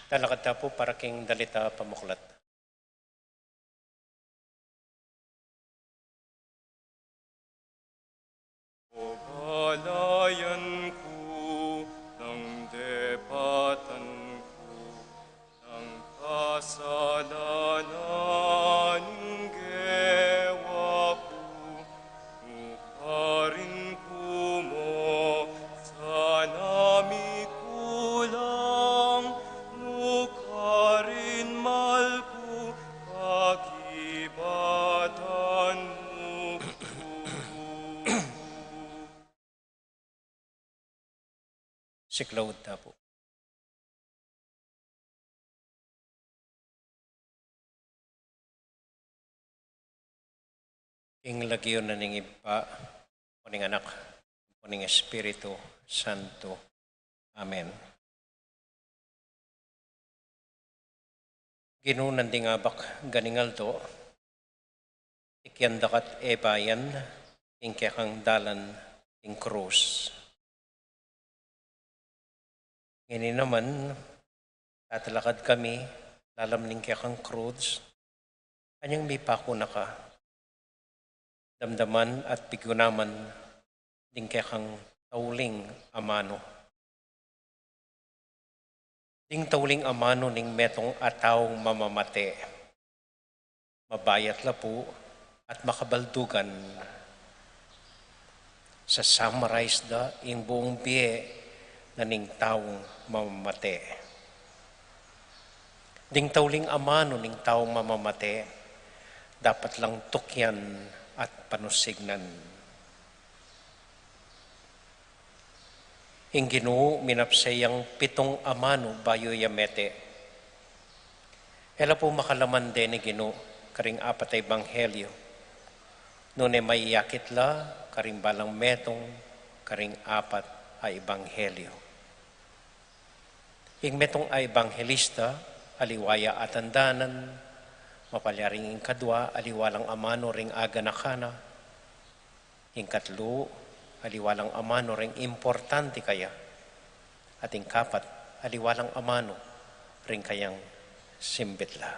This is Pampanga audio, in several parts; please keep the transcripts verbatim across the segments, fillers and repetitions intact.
Talakad ta pu para king dalit a pamuklat. O balayan ku, nang depatan ku, nang kasalanan ing gewa ku, nukarin ku mo sana mikulang, nukarin mal ku kakibatan mu ku. Siklaud ta pu. Ing lagyu na ning Ibpa, o ning Anak, o ning Espiritu Santo. Amen. Ginu, nanding abak ganing aldo, tikyan da ka't e bayan ing kekang dalan ing krus. Ngeni naman, tatalakad kami lalam ning kekang krus, anyang mipaku na ka, damdaman at pigunaman ding kekang tauling amanu. Ding tauling amanu ning metung a taung mamamate. Mabayat la pu at makabaldugan. Sasummarize da ing buung bie na ning taung mamamate. Ding tauling amanu ning taung mamamate, dapat lang tukyan at panusignan. Ing Ginu minapse yang pitung amanu bayu ya mete. E la pu makalaman deni Ginu karing apat a ebanghelyo, nune maiyakit la karing balang metung karing apat a ebanghelyo. Ing metung a ebanghelista, aliwa ya atandanan, mapalyaring ing kadwa, aliwa lang amanu ring aganaka na, ing katlu, aliwa lang amanu ring importante kaya, at ing kapat, aliwa lang amanu ring kayang simbit la.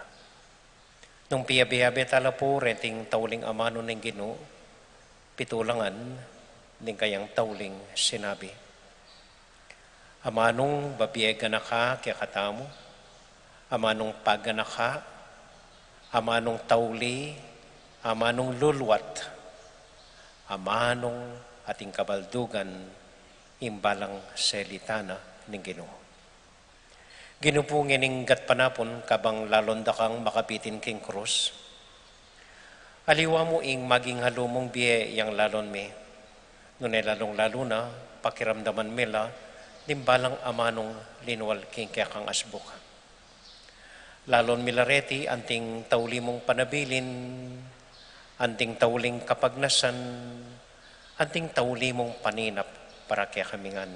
Nung piyabe-yabe tala pu reting tauling amanu ning Ginu, pitu la ngan ding kayang tauling sinabi. Amanung babie ganaka kekatamu, amanung paganaka, amanung tauli, amanung luluat, amanung ating kabaldugan, ing balang selita na ning Ginu. Ginu pu, ngening gatpanapun kabang lalon da kang makapitin king krus, aliwa mu ing maging halu mung bie yang lalon mi, nune lalung-lalu na pakiramdaman mi la ding balang amanung linual king kekang asbuk. Lalon mi la reti anting tauli mung panabilin, anting tauling kapagnasan, anting tauli mung paninap para kekami ngan.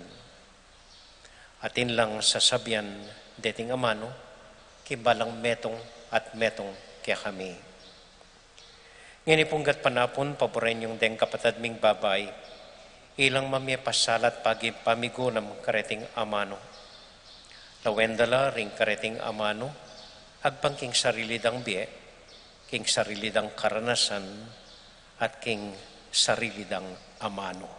Atin lang sasabian deting amanu king balang metung at metung kekami. Ngeni pung gatpanapun, paburen yung deng kapatad ming babai, ilang mamie pasalat pagi pamigunam kareting amanu. Lawen da la ring kareting amanu, agpang king sarili dang bie, king sarili dang karanasan, at king sarili dang amanu.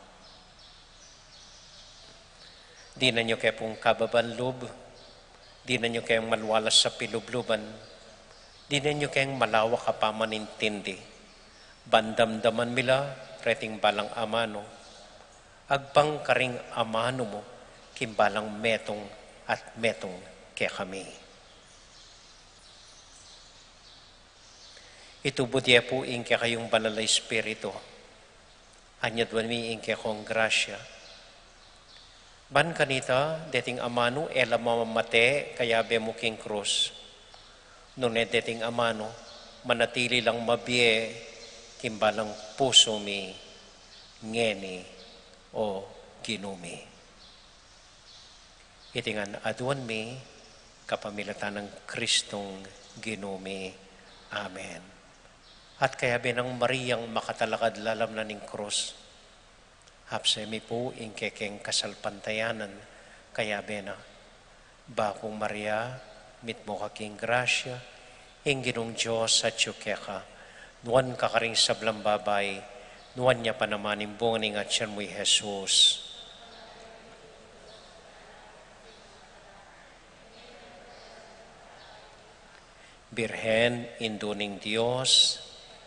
Dinan yu ke pung kababan lub, dinan yu keng malwalas a pilubluban, dinan yu keng malawak a pamanintindi, ban damdaman mi la reting balang amanu, agpang karing amanu mu king balang metung at metung kekami. Itubud ye pu ing kekayung Banal a Espiritu, anyaduan mi ing kekong grasya. Ban kanita, deting amanu e la mamamate kayabe mu king krus, nune deting amanu manatili lang mabie king balang pusu mi ngeni, o Ginu mi. Iti ngan aduan mi kapamilatan nang Kristong Ginu mi. Amen. At kayabe nang Mariang makatalakad lalam na ning krus, hapse mi pu ing kekeng kasalpantayanan kayabe na. Baku Maria, Mitmu ka king grasya, ing Ginung Dios atyu keka. Nuan ka karing sablang babai, nuan ya pa naman ing bunga ning atyan mu, i Jesus. Birhen, Indu ning Dios,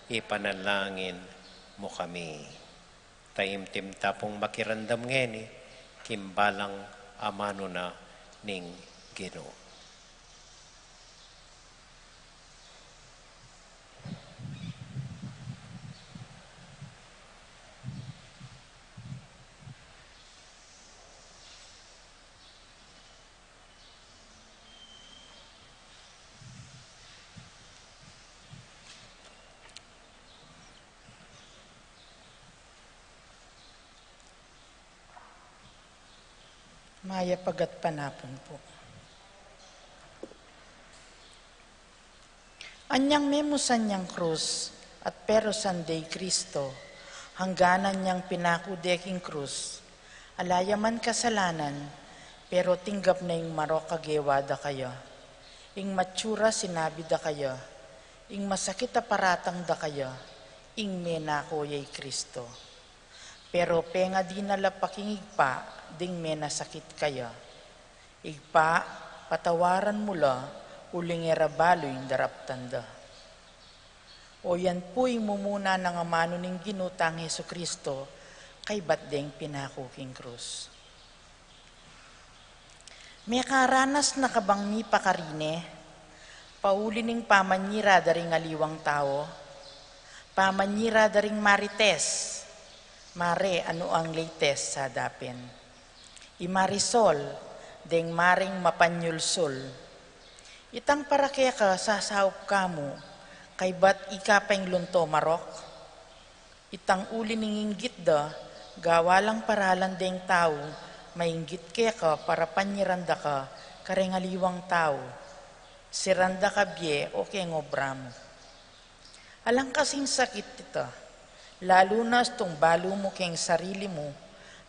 ipanalangin mu kami. Taimtim ta pung makiramdam ngeni king balang amanu na ning Ginu. Mayap a gatpanapun pu. Anyang memusan yang krus at perusan de i Kristo, hangganan yang pinaku de king krus, ala ya man kasalanan, pero tinggap na ing marok a gewa da kaya. Ing matsura sinabi da kaya, ing masakit a paratang da kaya, ing menako ya i Kristo. Pero pengadi na la pa king Ibpa ding menasakit kaya. Ibpa, patawaran mu la, uling e ra balu ing daraptan da. O yan pu ing mumuna nang amanu ning Ginu tang Jesucristo, kaybat deng pinaku king krus. Mekaranas na ka bang mipakarine, pauli ning pamanyira da ring aliwang tau, pamanyira da ring Marites, Mare, anu ang latest sa dapin? I Marisol, deng Mareng Mapanyulsul. Itang para keka sasaup ka mu, kaybat ika pa ing lunto marok. Itang uli ning inggit da, gawa lang paralan deng tau, mainggit keka para panyiran da ka kareng aliwang tau. Siran da ka bie o keng obra mu. Alang kasing sakit ita, lalu na stung balu mu keng sarili mu,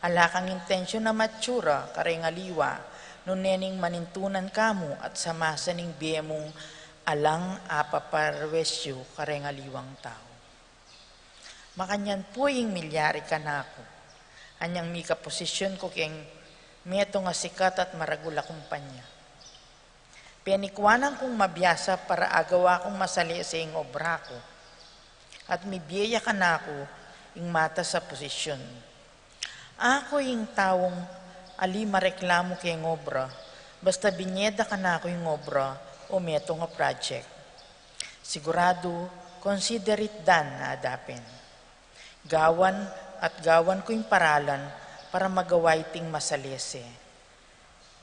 ala kang intensyun a matsura kareng aliwa, nune ning manintunan ka mu at samasa ning bie mung alang apaparwesyu kareng aliwang tau. Makanyan pu ing milyari kanaku. Anyang mikaposisyun ku keng metung a sikat at maragul a kumpanya. Penikuanan kung mabiasa para agawa kung masalese ing obra ku. At mibie ya kanaku ing matas a posisyun. Aku ing taung ali mareklamu keng obra, basta binye da kanaku ing obra o metung a project. Siguradu, consider it done na adapin. Gawan at gawan ku ing paralan para magawa iting masalese.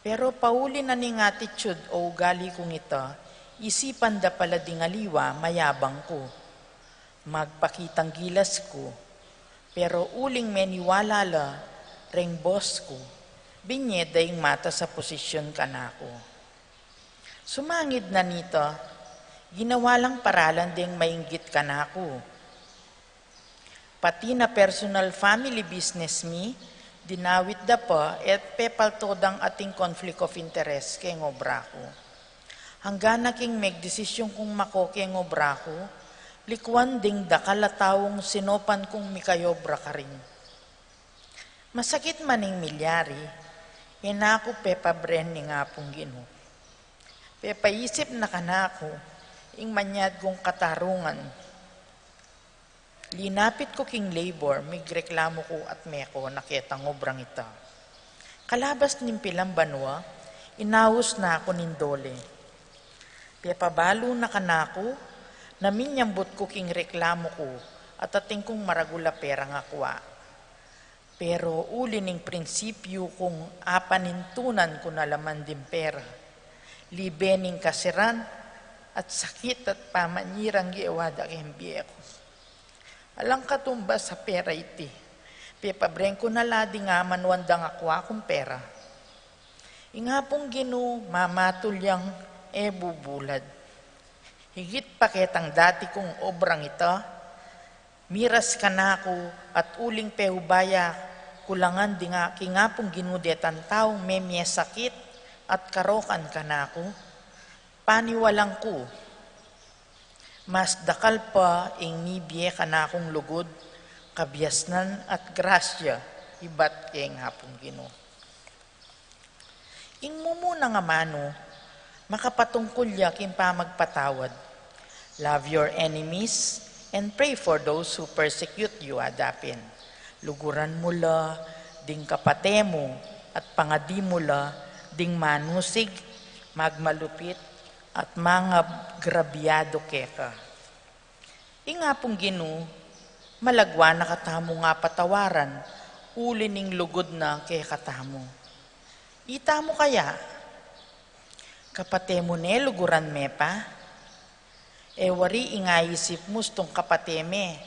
Pero pauli na ning attitude o ugali kung ita, isipan da pala ding aliwa mayabang ku. Magpakitang gilas ku. Pero uling meniwala la reng boss ku, binye da ing matas a posisyun kanaku. Sumangid na nita, ginawa lang paralan deng mainggit kanaku. Pati na personal family business mi, dinawit da pa at pepalto dang ating conflict of interest keng obra ku. Hanggang na king megdesisyun kung mako keng obra ku, likuan ding dakal a taung sinopan kung mikayobra karin. Masakit man ing milyari, e na ku pepabren ning Apung Ginu. Pepaisip na kanaku ing manyad kung katarungan. Linapit ku king labor, migreklamu ku at meko na ketang obrang ita. Kalabas ning pilang banua, inaus na ku ning dole. Pepabalu na kanaku, na minyambut ku king reklamu ku, at atin kung maragul a perang akua. Pero uli ning prinsipyu kung apanintunan ku na la man ding pera, libe ning kasiran at sakit at pamanyirang gewa da keng bie ku. Alang katumbas a pera iti, pepabren ku na la ding amanuan dang akua kung pera. Ing Apung Ginu mamatul yang e bubulad. Higit pa ketang dati kung obrang ita, miras kanaku at uling peubaya kulangan ding a-, king Apung Ginu detang taung memie sakit at karokan kanaku. Paniwalang ku, mas dakal pa ing mibie kanakung lugud, kabiasnan at grasya ibat keng Apung Ginu. Ing mumunang amanu, makapatungkul ya king pamagpatawad. Love your enemies and pray for those who persecute you, adapin. Luguran mu la ding kapate mu at pangadi mu la ding manusig, magmalupit, at mangagrabyadu keka. Ing Apung Ginu, malagwa na katamung patawaran, uli ning lugud na kekatamu. Itamu kaya, kapate mu ne luguran me pa? E wari ing aisip mu stung kapate me,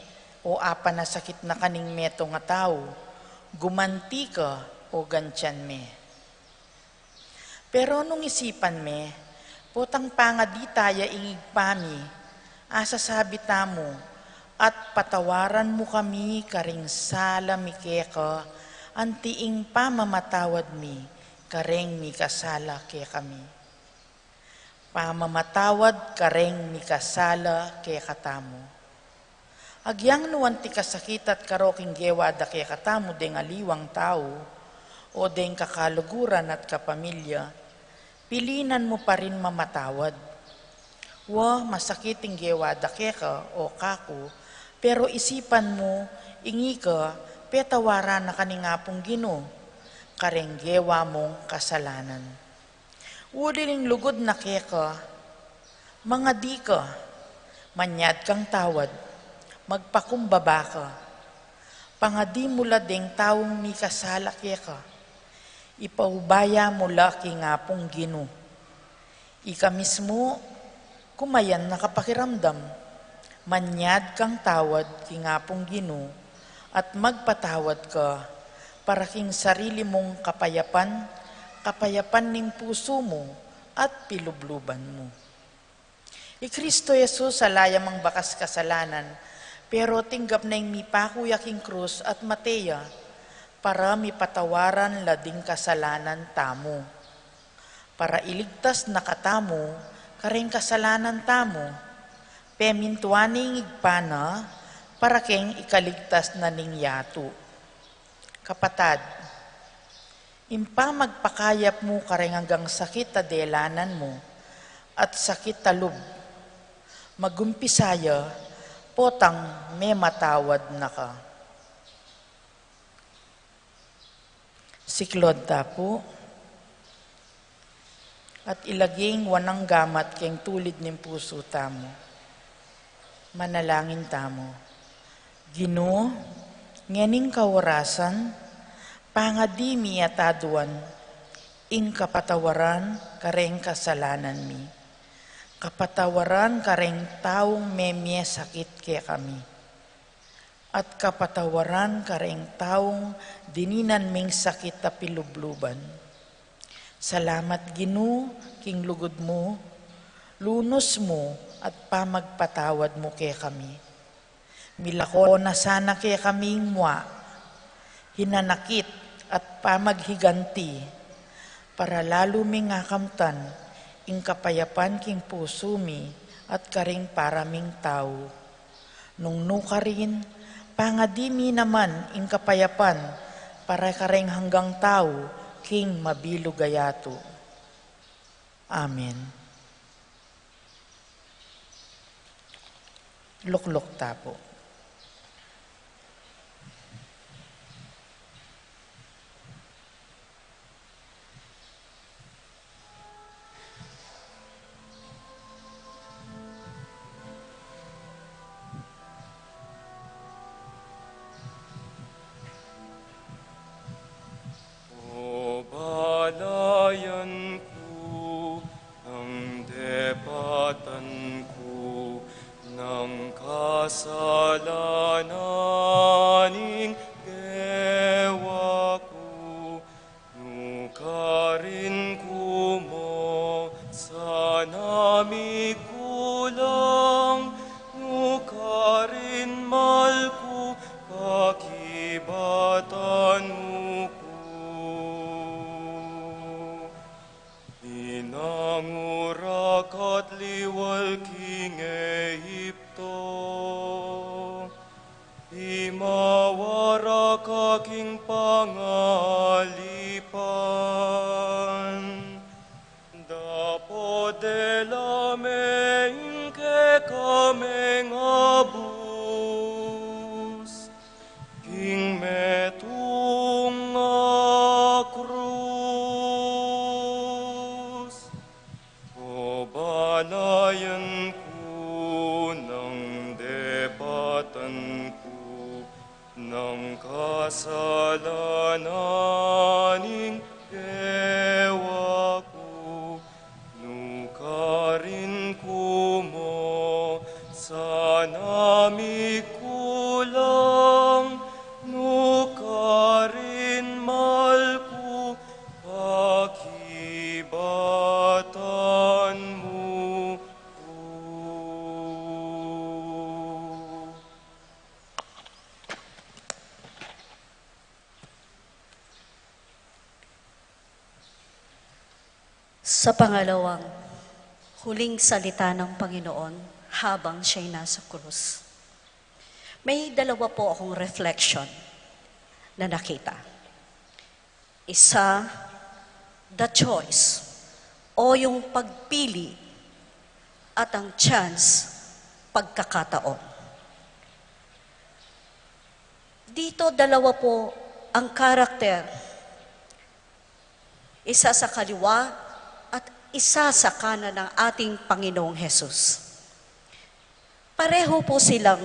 o apanasakit na ka ning metung a tau, gumanti ka o gantian me. Pero nung isipan me, potang pangadi taya ing Ibpa mi, asasabi tamu, at patawaran mu kami karing sala mi keka, anti ing pamamatawad mi kareng mikasala kekami. Pamamatawad kareng mikasala kekatamu. Agyang nu anti kasakit at karo king gewa da kekatamu deng aliwang tau, o deng kakaluguran at kapamilya, pilinan mu pa rin mamatawad. Wa, masakit ing gewa da keka o kaku, pero isipan mu, ing ika, petawaran na ka ning Apung Ginu, kareng gewa mung kasalanan. Uli ning lugud na keka, mangadi ka, manyad kang tawad, magpakumbaba ka. Pangadi mu la deng taung mikasala keka, ipaubaya mu la king Apung Ginu. Ika mismu, kumayan na ka pakiramdam, manyad kang tawad king Apung Ginu, at magpatawad ka, para king sarili mung kapayapan, kapayapan ning pusu mu, at pilubluban mu. I Kristo Jesus ala ya mang bakas kasalanan, pero tinggap na ing mipaku ya king krus at mate ya, para mipatawaran la ding kasalanan tamu. Para iligtas na katamu kareng kasalanan tamu, pemintuan ning Ibpa na para keng ikaligtas na ning yatu. Kapatad, ing pamagpakayap mu kareng anggang sakit a delanan mu at sakit a lub, magumpisa ya potang mematawad na ka. Siklaud ta pu. At ilaging wanang gamat keng tulid ning pusu tamu. Manalangin tamu. Ginu, ngening kaorasan, pangadi mi at aduan ing kapatawaran kareng kasalanan mi, kapatawaran kareng taung memiesakit kekami, at kapatawaran kareng taung dininan ming sakit a pilubluban. Salamat, Ginu, king lugud mu, lunus mu, at pamagpatawad mu kekami. Milako na sana kekami ing mua, hinanakit, at pamaghiganti, para lalu ming akamtan ing kapayapan king pusu mi at karing para ming tau. Nung nukarin, pangadi mi naman ing kapayapan para kareng hanggang tau king mabilug a yatu. Amen. Lukluk ta pu. O balayan ku, nang depatan ku nang kasalanan ing gewa ku, nukarin ku mu sana mikulang, nukarin mal ku, pakibatan mu ku. Inangura ka Sa pangalawang huling salita ng Panginoon habang siya'y nasa krus, may dalawa po akong reflection na nakita. Isa, the choice, o yung pagpili, at ang chance, pagkakataon. Dito, dalawa po ang karakter. Isa sa kaliwa at isa sa kanan ng ating Panginoong Hesus. Pareho po silang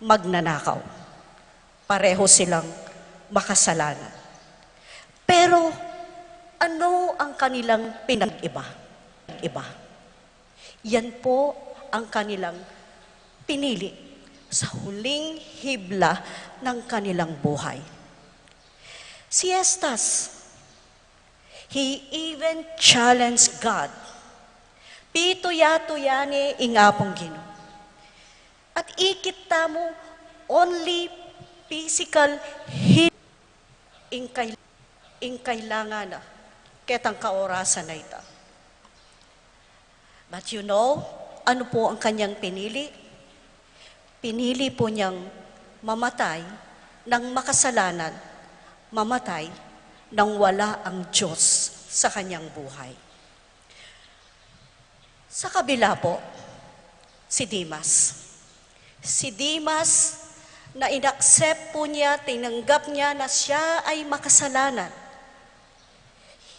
magnanakaw. Pareho silang makasalanan. Pero ano ang kanilang pinag-iba? Iba. Yan po ang kanilang pinili sa huling hibla ng kanilang buhay. Si Estas, he even challenged God. Pituya-tuya ne ing Apung Ginu. At ikit tamu, only physical healing ing kay-, ing kailangan na ketang kaorasan a ita. But you know, ano po ang kanyang pinili? Pinili po niyang mamatay ng makasalanan, mamatay nang wala ang Diyos sa kanyang buhay. Sa kabila po, si Dimas. Si Dimas, na inaccept po niya, tinanggap niya na siya ay makasalanan.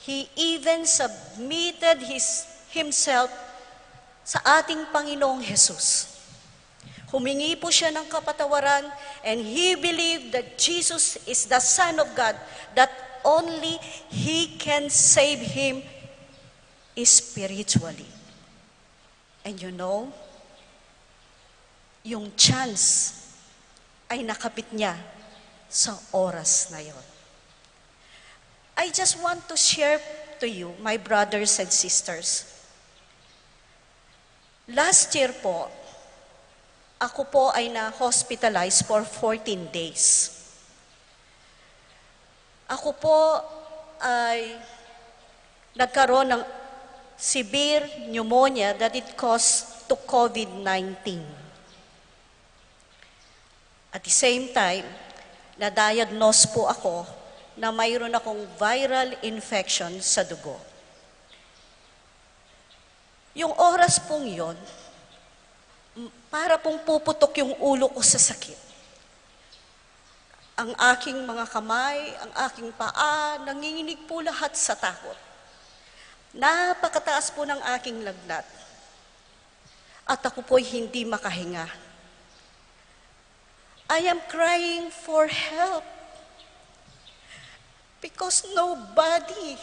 He even submitted his, himself sa ating Panginoong Hesus. Humingi po siya ng kapatawaran, and he believed that Jesus is the Son of God, that only He can save him spiritually. And you know, yung chance ay nakapit niya sa oras na yon. I just want to share to you, my brothers and sisters. Last year po, ako po ay na-hospitalize for fourteen days. Ako po ay nagkaroon ng severe pneumonia that it caused to COVID nineteen. At the same time, na-diagnose po ako na mayroon akong viral infection sa dugo. Yung oras pong yon, m-, para pong puputok yung ulo ko sa sakit. Ang aking mga kamay, ang aking paa, nanginginig po lahat sa takot. Napakataas po ng aking lagnat. At ako po'y hindi makahinga. I am crying for help. Because nobody,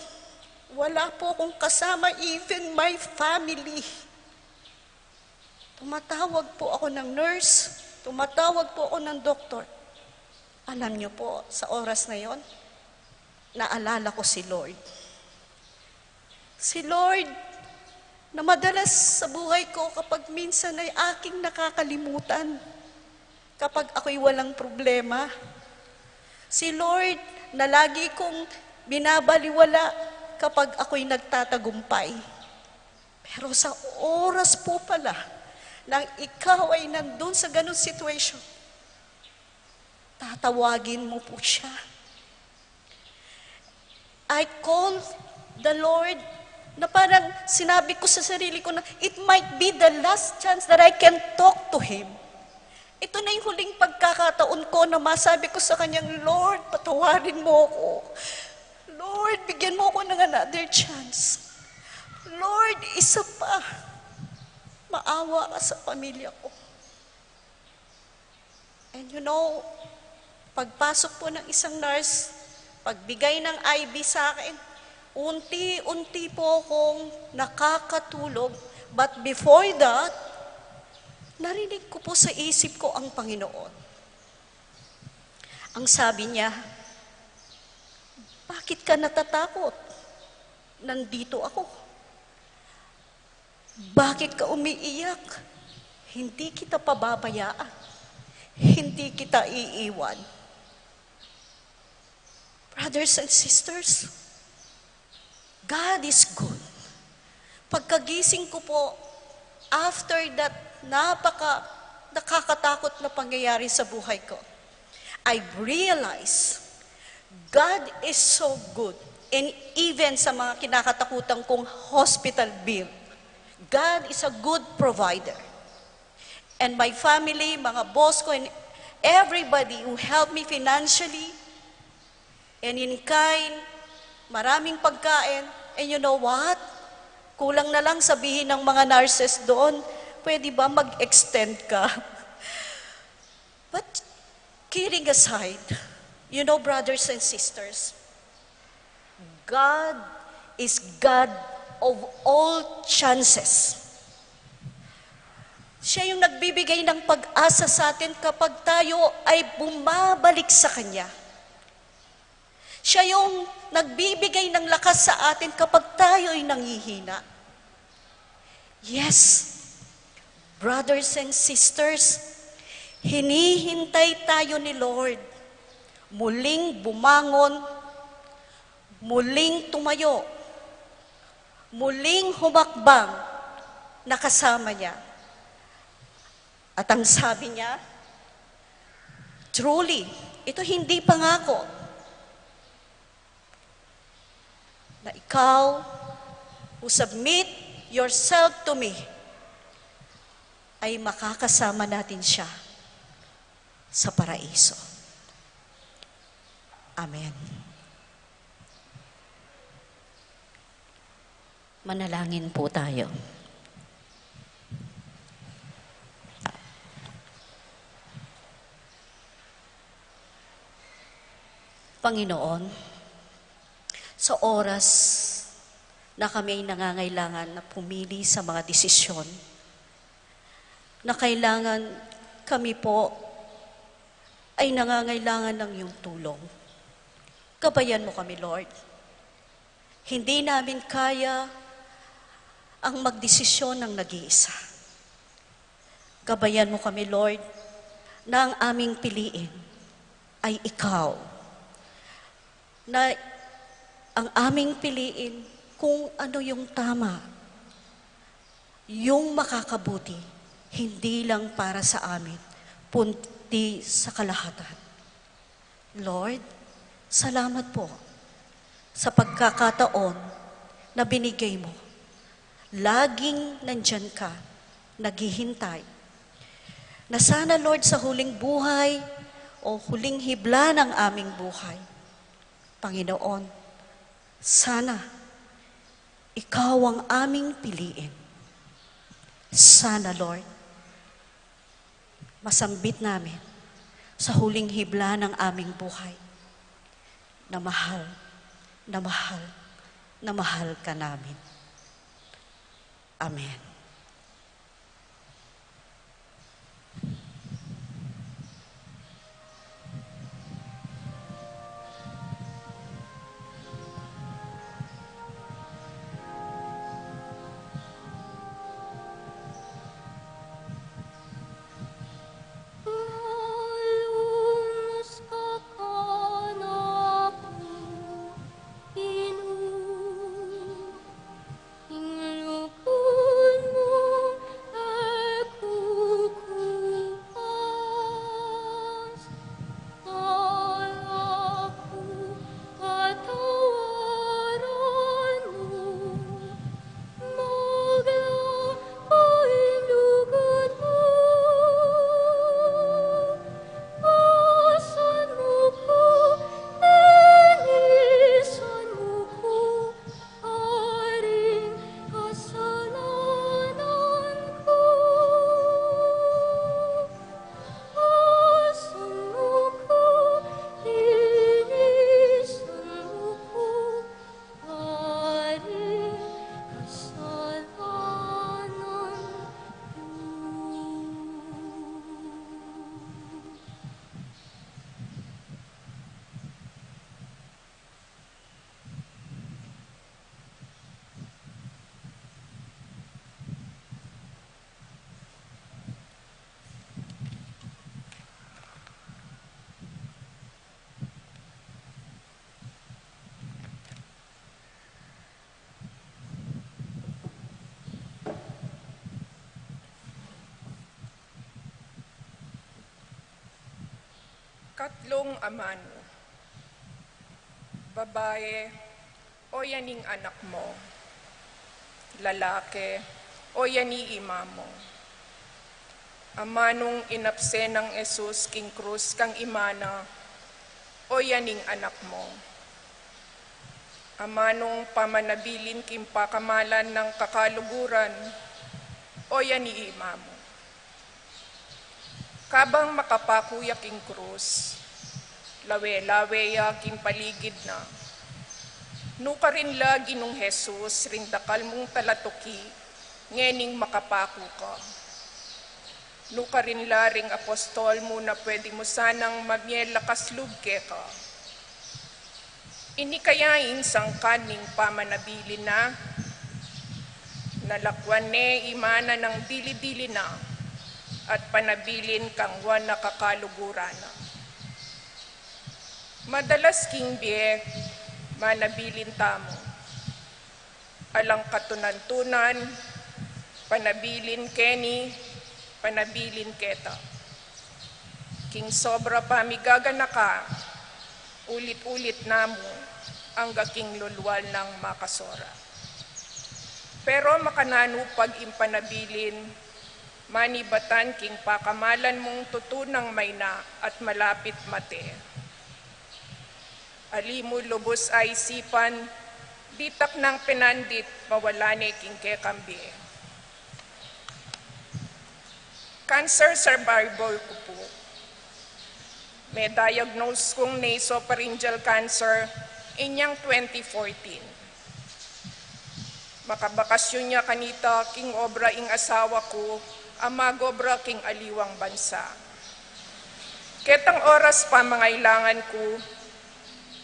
wala po akong kasama, even my family. Tumatawag po ako ng nurse, tumatawag po ako ng doktor. Alam niyo po, sa oras na yon, naalala ko si Lord. Si Lord, na madalas sa buhay ko kapag minsan ay aking nakakalimutan kapag ako'y walang problema. Si Lord na lagi kong binabaliwala kapag ako'y nagtatagumpay. Pero sa oras po pala nang ikaw ay nandun sa ganun situation, tatawagin mo po siya. I called the Lord na parang sinabi ko sa sarili ko na it might be the last chance that I can talk to Him. Ito na yung huling pagkakataon ko na masabi ko sa Kanyang, "Lord, patawarin mo ako. Lord, bigyan mo ako ng another chance. Lord, isa pa. Maawa ka sa pamilya ko." And you know, pagpasok po ng isang nurse, pagbigay ng I V sa akin, unti-unti po akong nakakatulog. But before that, narinig ko po sa isip ko ang Panginoon. Ang sabi niya, "Bakit ka natatakot? Nandito ako. Bakit ka umiiyak? Hindi kita pababayaan. Hindi kita iiwan." Brothers and sisters, God is good. Pagkagising ko po, after that napaka nakakatakot na pangyayari sa buhay ko, I realize God is so good. And even sa mga kinakatakutan kong hospital bill, God is a good provider. And my family, mga boss ko, and everybody who helped me financially, and in kind, maraming pagkain. And you know what? Kulang na lang sabihin ng mga nurses doon, "Pwede ba mag-extend ka?" But kidding aside, you know, brothers and sisters, God is God of all chances. Siya yung nagbibigay ng pag-asa sa atin kapag tayo ay bumabalik sa Kanya. Siya yung nagbibigay ng lakas sa atin kapag tayo'y nanghihina. Yes, brothers and sisters, hinihintay tayo ni Lord. Muling bumangon, muling tumayo, muling humakbang na kasama niya. At ang sabi niya, "Truly, ito hindi pangako, na ikaw who submit yourself to me ay makakasama natin siya sa paraiso." Amen. Manalangin po tayo. Panginoon, sa oras na kami ay nangangailangan na pumili sa mga desisyon, na kailangan kami po ay nangangailangan ng iyong tulong. Gabayan mo kami, Lord. Hindi namin kaya ang magdesisyon ng nag-iisa. Gabayan mo kami, Lord, na ang aming piliin ay ikaw. Na ang aming piliin kung ano yung tama, yung makakabuti, hindi lang para sa amin, kundi sa kalahatan. Lord, salamat po sa pagkakataon na binigay mo. Laging nandiyan ka, naghihintay. Na sana, Lord, sa huling buhay o huling hibla ng aming buhay, Panginoon, sana ikaw ang aming piliin. Sana, Lord, masambit namin sa huling hibla ng aming buhay na mahal, na mahal, na mahal ka namin. Amen. Tatlung amanu. Babae, o yan ing anak mo. Lalaki, o yan i ima mo. Amanung inapse nang Jesus king krus kang ima na, o yan ing anak mo. Amanung pamanabilin king pakamalan nang kakaluguran, o yan i ima mo. Kabang makapaku ya king krus, lawe-lawe ya king paligid na. Nukarin la Ginung Jesus ring dakal mung talatuki, ngening makapaku ka. Nukarin la ring apostol mu na pwede mu sanang mamie lakas lub keka. Ini kaya ing sangkan ning pamanabilin na? Nalakwan ne i mana nang dili-dili na at panabilin kang Juan a kakaluguran na. Madalas king bie, manabilin tamu. Alang katunantunan, panabilin keni, panabilin keta. King sobra pamigaganaka, ulit-ulit na mu angga king lulwal nang makasora. Pero makananu pag ing panabilin, manibatan king pakamalan mung tutu nang maina at malapit mate. Ali mu lubus a isipan, ditak nang penandit mawala ne king kekang bie. Cancer survivor ku pu. Me-diagnose kung nasopharyngeal cancer inyang twenty fourteen. Makabakasyun ya kanita king obra ing asawa ku a magobra king aliwang bansa. Ketang oras pamangailangan ku,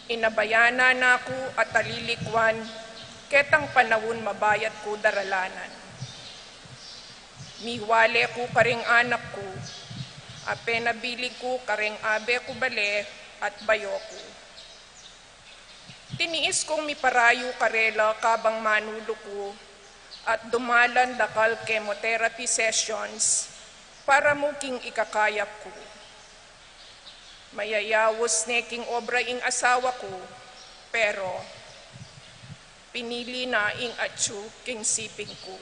inabayanan na ku at alilikwan, ketang panaun mabayat ku daralanan. Miwale ku karing anak ku, a penabilin ku karing abe ku bale at bayo ku. Tiniis kung miparayu karela kabang manulu ku at dumalan dakal chemotherapy sessions para mu king ikakayap ku. Mayayaus ne king obra ing asawa ku, pero pinili na ing atyu king siping ku.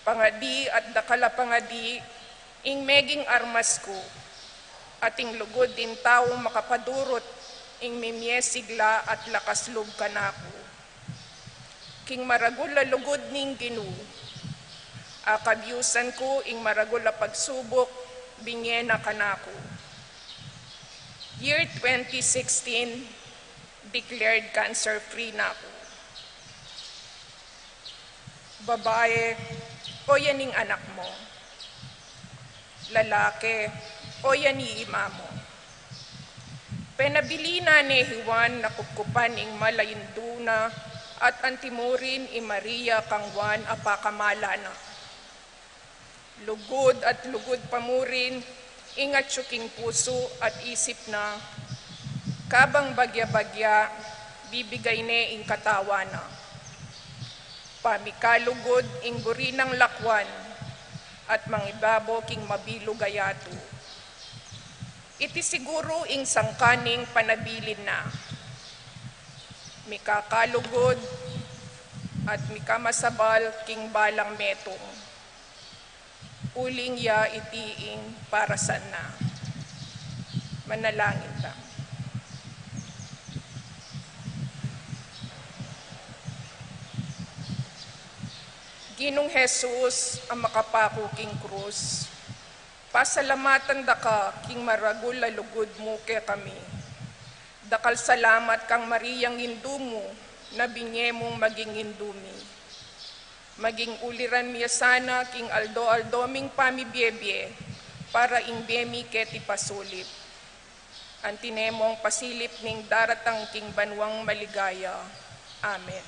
Pangadi at dakal a pangadi ing meging armas ku, at ing lugud ding tau makapadurut ing mimie sigla at lakas lub kanaku. King maragul a lugud ning Ginu, akabyusan ku ing maragul a pagsubuk binye na kanaku. Year twenty sixteen, declared cancer-free na ku. Babae, o yan ing anak mu. Lalaki, o yan i ima mu. Penabilin na ne i Juan a kupkupan ing mal a indu na at antimurin i Maria kang Juan a pakamalan na. Lugud at lugud pa mu rin ing atyu king pusu at isip na, kabang bagya-bagya bibigay ne ing katawan na. Pamikalugud ing buri nang lakwan at mangibabo king mabilug a yatu. Iti siguru ing sangkan ning panabilin na. Mikakalugud at mikamasabal king balang metung. Uling ya iti ing parasan na. Manalangin ta. Ginung Jesus a makapaku king krus, pasalamatan da ka king maragul a lugud mu kekami. Dakal salamat kang Mariang indu mu na binye mung maging indu mi. Maging uliran mi ya sana king aldo-aldo ming pamibie-bie para ing bie mi keti pasulip. Antine mung pasilip ning daratang king banuang maligaya. Amen.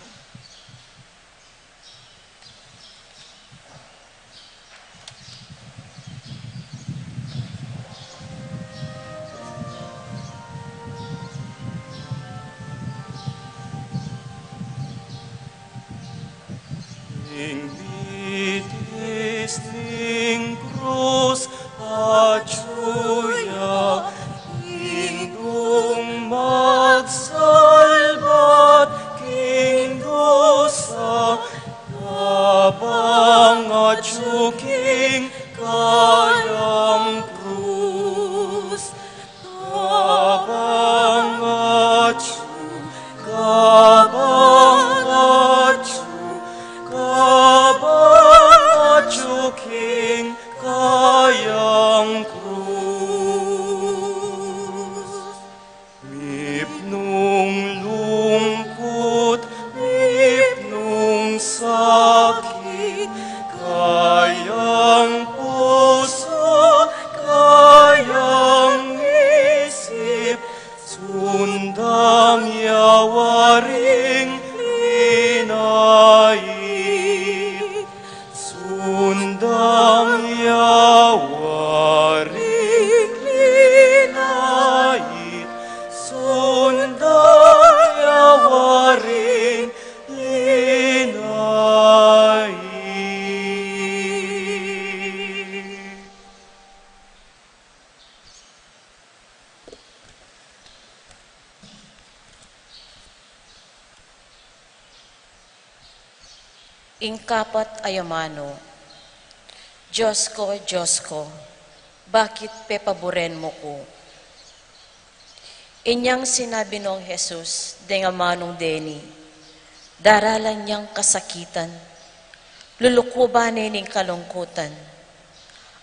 Ing bitis ning krus, atyu ya Kabat atyu king kayang krus. Mipnung lungkut, mipnung sakit, kayang pusu, kayang isip, sundang ya waring linait. Sundang ya waring linait. Sundang ya waring linait. Ing kapat a amanu. Dios ko, Dios ko, bakit pepaburen mu ku? Inyang sinabi nong Jesus deng amanung deni, daralan yang kasakitan, lulukuban ne ning kalungkutan,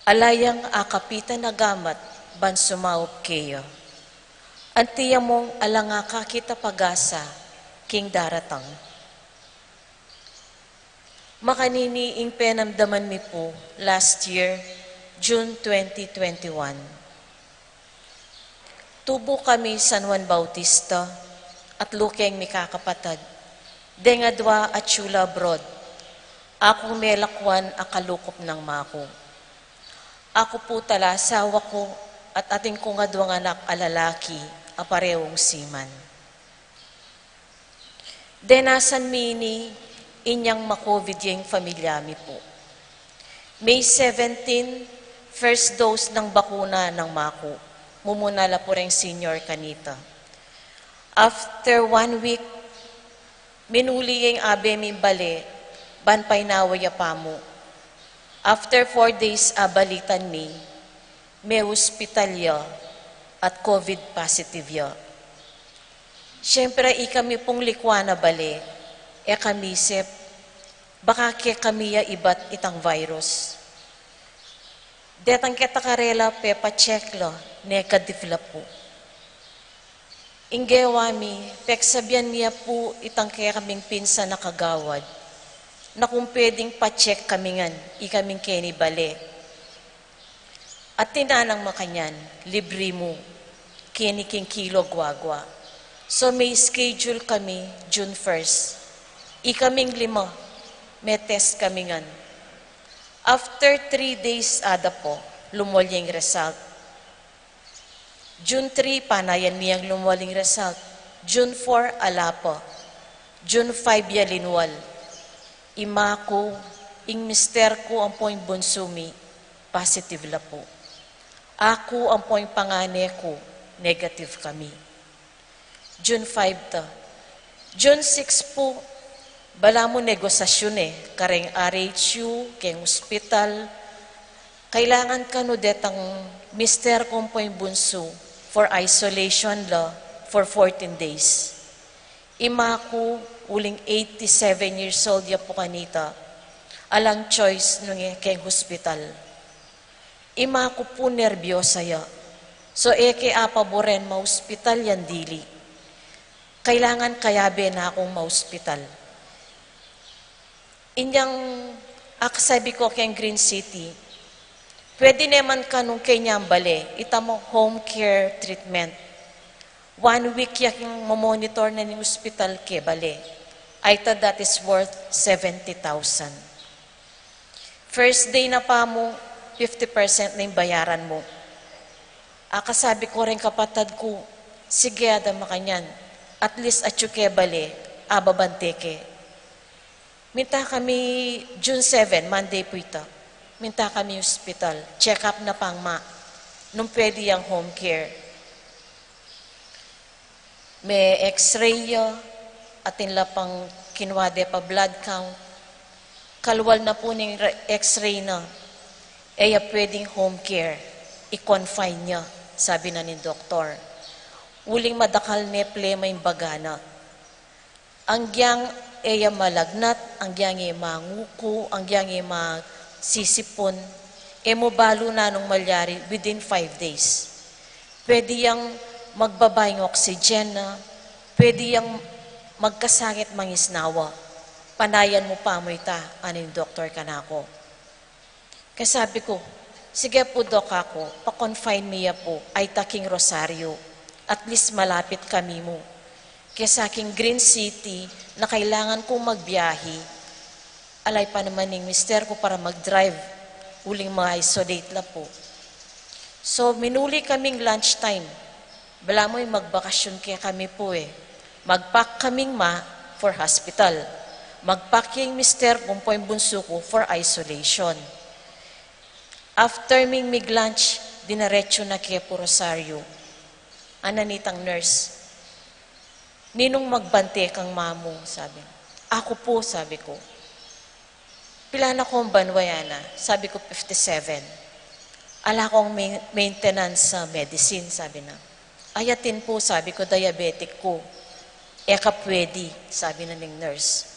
ala yang akapitan a gamat ban sumaup keya. Anti ya mung alang akakit a pag-asa king daratang. Makanini ing penamdaman mi pu last year, June twenty twenty-one. Tubu kami San Juan Bautista at lukeng mikakapatad, deng adwa a Chula abroad, aku melakwan a kalukup nang maku. Aku pu tala asawa ku at atin kung adwang anak a lalaki a parehong seaman. Denasan mi ini inyang ma-COVID ya ing familia mi pu. May seventeen, first dose nang bakuna nang maku. Mumuna la pu reng senior kanita. After one week, minuli ya ing abe ming bale, ban painawa ya pamu. After four days, abalitan mi, me-hospital ya at COVID positive ya. Siyempre, ikami pung likwan a bale, e kami isip, baka kekami ya ibat itang virus. Detang keta karela, pepa-check la, negative la pu. Ing gewa mi, peksabian mi ya pu itang kekaming pinsan a kagawad na kung pwedeng pa-check kami ngan, ikaming keni bale. At tinanang makanyan, libre mu, keni king Kilo Guagua. So may schedule kami June first. Ikaming lima, me-test kami ngan. After three days, ada pu, lumwal ya ing result. June three, panayan mi yang lumwal ing result. June four, ala pa. June five ya linwal. Ing maku, ing mister ku, ampo ing bunsu mi, positive la pu. Aku ampo ing pangane ku, negative kami. June five ta. June six pu, balamu negosasyun e, kareng R H U, keng hospital. Kailangan kanu detang mister ku ampo ing bunsu for isolation la for fourteen days. Ing maku, uling eighty-seven years old ya pu kanita, alang choice nung e keng hospital. Ing maku pu nerbyosa ya. So, e ke apaburen ma-hospital yang dili. Kailangan kayabe na kung ma-hospital. Inyang akasabi ku keng Green City, pwede ne man kanung kenyang bale, ita mu home care treatment. One week ya king mo-monitor na ning hospital ke bale. Ay ta, that is worth seventy thousand. First day na pamu, fifty percent na ing bayaran mu. Akasabi ku reng kapatad ku, sige, ada makanyan. At least atyu ke bale, ababante ke. Minta kami June seven, Monday pu ita. Minta kami hospital, check up na pang ma. Nung pwede yang home care. Me-X-ray ya, atin la pang kinua de pa blood count. Kalwal na pu ning re-, X-ray na, e ya pwedeng home care, i-confine ya, sabi na ning doktor. Uling madakal ne plema ing baga na. Anggiyang E ya malagnat, agyang e manguku, agyang e masisipun, e mu balu nanung malyari within five days. Pwede yang magbaba ing oxygen na, pwede yang magkasakit mangisnawa. Panayan mu pa mu ita, ani ning doktor kanaku. Kaya sabi ku, "Sige pu, Doc, aku, pa-confine mi ya pu, ayta king Rosario. At least malapit kami mu. Kesa king Green City, na kailangan kung magbiyahe. Ala pa naman ing mister ku para mag-drive, uling ma-isolate la pu." So, minuli kaming lunch time. Balamu, magbakasyon ke kami pu e. Mag-pack kaming ma for hospital. Mag-pack ya ing mister ku, ampo ing bunsu ku for isolation. After ming mig-lunch, dinaretsu na ke pu Rosario. Anan itang nurse, "Ninung magbante kang ma mu?" sabi. "Aku pu," sabi ku. "Pila na kong banwa?" "Sabi ku, fifty-seven. Ala kong main-, maintenance sa medicine," sabi na. "Ayatin pu," sabi ku, "diabetic ku." "E ka pwede," sabi na ning nurse.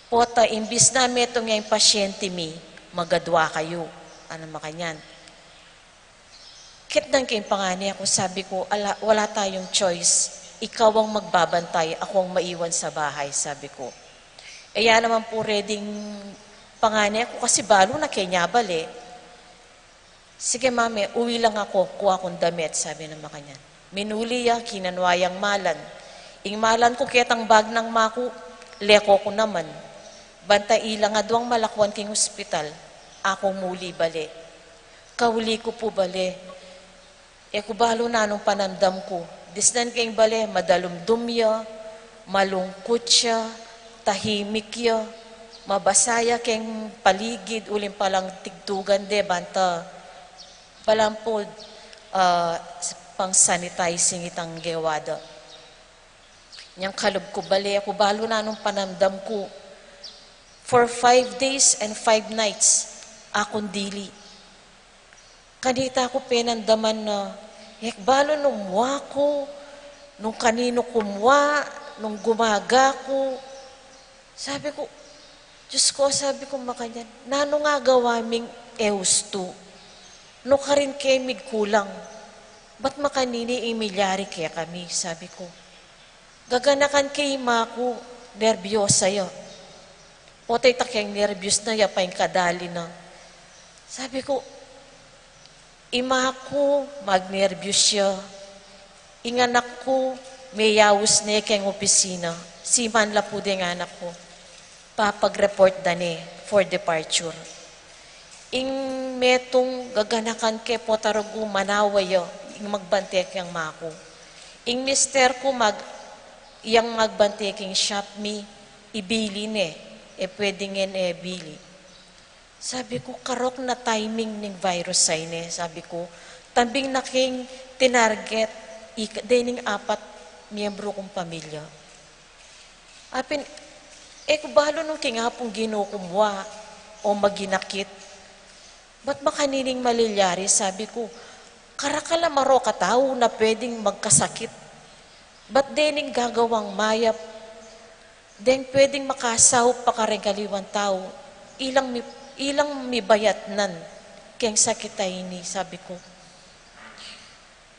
"Pota, imbis na metung ya ing pasyente mi, magadwa kayu." Ana makanyan. Kitnan ke ing pangane ku, sabi ku, "Ala, wala tayong choice. Ikaw ang magbabantay, ako ang maiwan sa bahay," sabi ku. "E ya naman pu ready ing pangane ku kasi balu na keni bale." "Sige mame, uwi lang ako, kuha kung damit," sabi na makanyan. Minuli ya, kinanwa yang malan. Ing malan ku ketang bag nang ma ku, leko ku naman. Banta ila ngan adwang malakwan king ospital, aku muli bale. Kauli ku pu bale, e ku balu nanung panamdam ku. Disnan ke ing bale, madalumdum ya, malungkut ya, tahimik ya, mabasa ya keng paligid, uling palang tigtugan de, banta balampud, ah, pang-sanitizing itang gewa da. Inyang kalub ku bale, e ku balu nanung panamdam ku. For five days and five nights, akung dili. Kanita ku penandaman na, e ku balu nung mua ku, nung kaninu ku mua, nung gumaga ku. Sabi ku, "Diyos ko," sabi ku makanyan, "nanu nga gawa ming e ustu? Nukarin ke migkulang? Ba't makanini ing milyari kekami?" sabi ku. "Gaganakan ke ing ma ku, nerbyosa ya." Pota ita keng nerbiyos na, ya pa ing kadali na. Sabi ku, "Ing ma ku, magnerbiyos ya. Ing anak ku, meyaus ne keng opisina. Siman la pu deng anak ku, papag-report da ne for departure." Ing metung gaganakan ke pota rugu, manawa ya ing magbante keng ma ku. Ing mister ku mag-, yang magbante king shop mi, ibili ne, e pwede ngan e bili. Sabi ku, "Karok na timing ning virus a ini," sabi ku. "Tambing na king tinarget, ik-, dening apat miyembro kung pamilya." Apin, e ku balu nung king Apung Ginu ku mua o maginakit. Ba't makanining malilyari, sabi ku. Karakal a marok a tau na pwedeng magkasakit. Ba't dening gagawang mayap, deng pwedeng makasaup pa kareng aliwang tau, ilang mi-, ilang mibayatnan keng sakit a ini, sabi ku.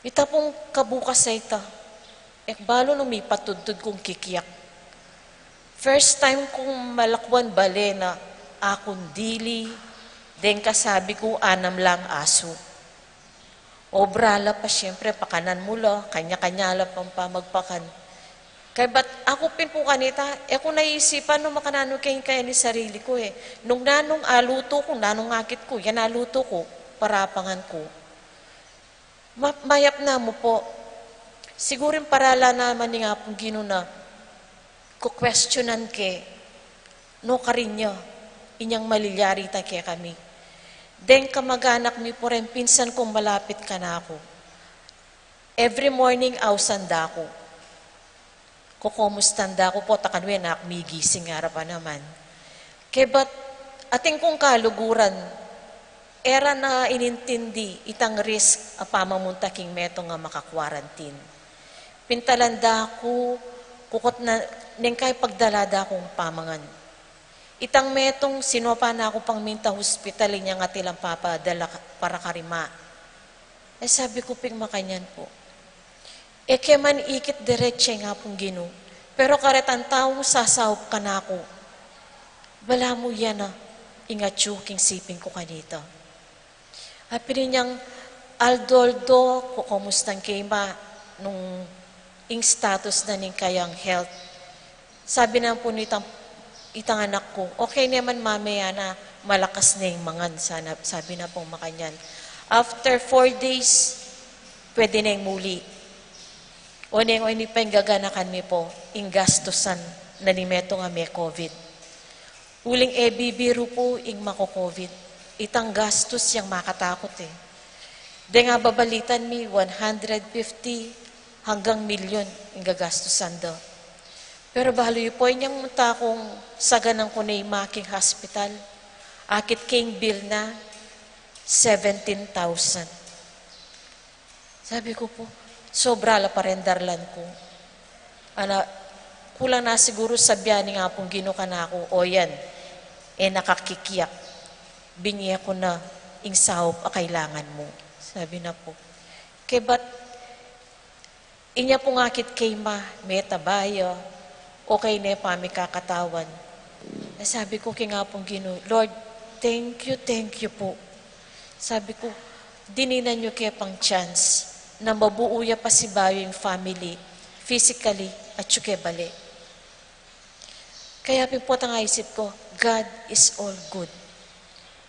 Ita pung kabukas a ita, e ku balu nung mipatudtud kung kikiak. First time kung malakwan bale na akung dili, deng kasabi ku anam lang asu. Obra la pa, siyempre, pakanan mu la, kanya-kanya la pang pamagpakan. Kaybat aku pin pu kanita, e ku naisipan nung makananu keng kaya ning sarili ku e. Nung nanung alutu ku, nanung akit ku, yan alutu ku, parapangan ku. Ma-, mayap na mu pu. Siguru ing parala naman ning Apung Ginu na kukwestiyonan ke, nukarin ya inyang malilyari ita kekami. Deng kamaganak mi pu reng pinsan kung malapit kanaku, every morning ausan da ku. Kukumustan da ku pu, ta kanu e na ku migising, arap a naman. Kaybat atin kung kaluguran, e ra na inintindi itang risk a pamamunta king metung a maka-quarantine. Pintalan da ku Bukut na neng kaya pagdala da kung pamangan. Itang metung, sinopa na ku pang minta hospital, inya ngan atilan papadala ka-, para karima. E, sabi ku pin makanyan pu, e ke man ikit deretsa ing Apung Ginu, pero karetang taung sasaup kanaku, balamu ya na ing atyu king siping ku kanita. Apin inyang aldo-aldo, ku-, kumustan ke ima nung ing status na ning kayang health. Sabi na pu nitang, itang anak ku, "Okay ne man, mame, ana, malakas ne ing mangan," sana, sabi na pung makanyan. After four days, pwede neng muli. O neng, o ini pa ing gaganakan mi pu, ing gastusan na ning metung a me-COVID. Uling e bibiru pu ing mako-COVID. Itang gastus yang makatakut e. Deng ababalitan mi, one hundred fifty hanggang milyon ing gagastusan da. Pero balu yu pu, inyang munta kung saganan ku ne ima king hospital, akit ke ing bill na seventeen thousand. Sabi ku pu, sobra la pa ring dalan ku. Ana, kulang na siguru sabian ning Apung Ginu kanaku, "O yan, e na ka kikiyak. Binye ku na ing saup a kailangan mu." Sabi na pu. Kebat inya pung akit ke ima, metaba ya, okay ne pamikakatawan. E, sabi ku king Apung Ginu, "Lord, thank you, thank you pu." Sabi ku, "Dininan yu ke pang chance na mabuo ya pasibayu ing family, physically, atyu ke bale." Kaya pin pu, tang aisip ku, God is all good.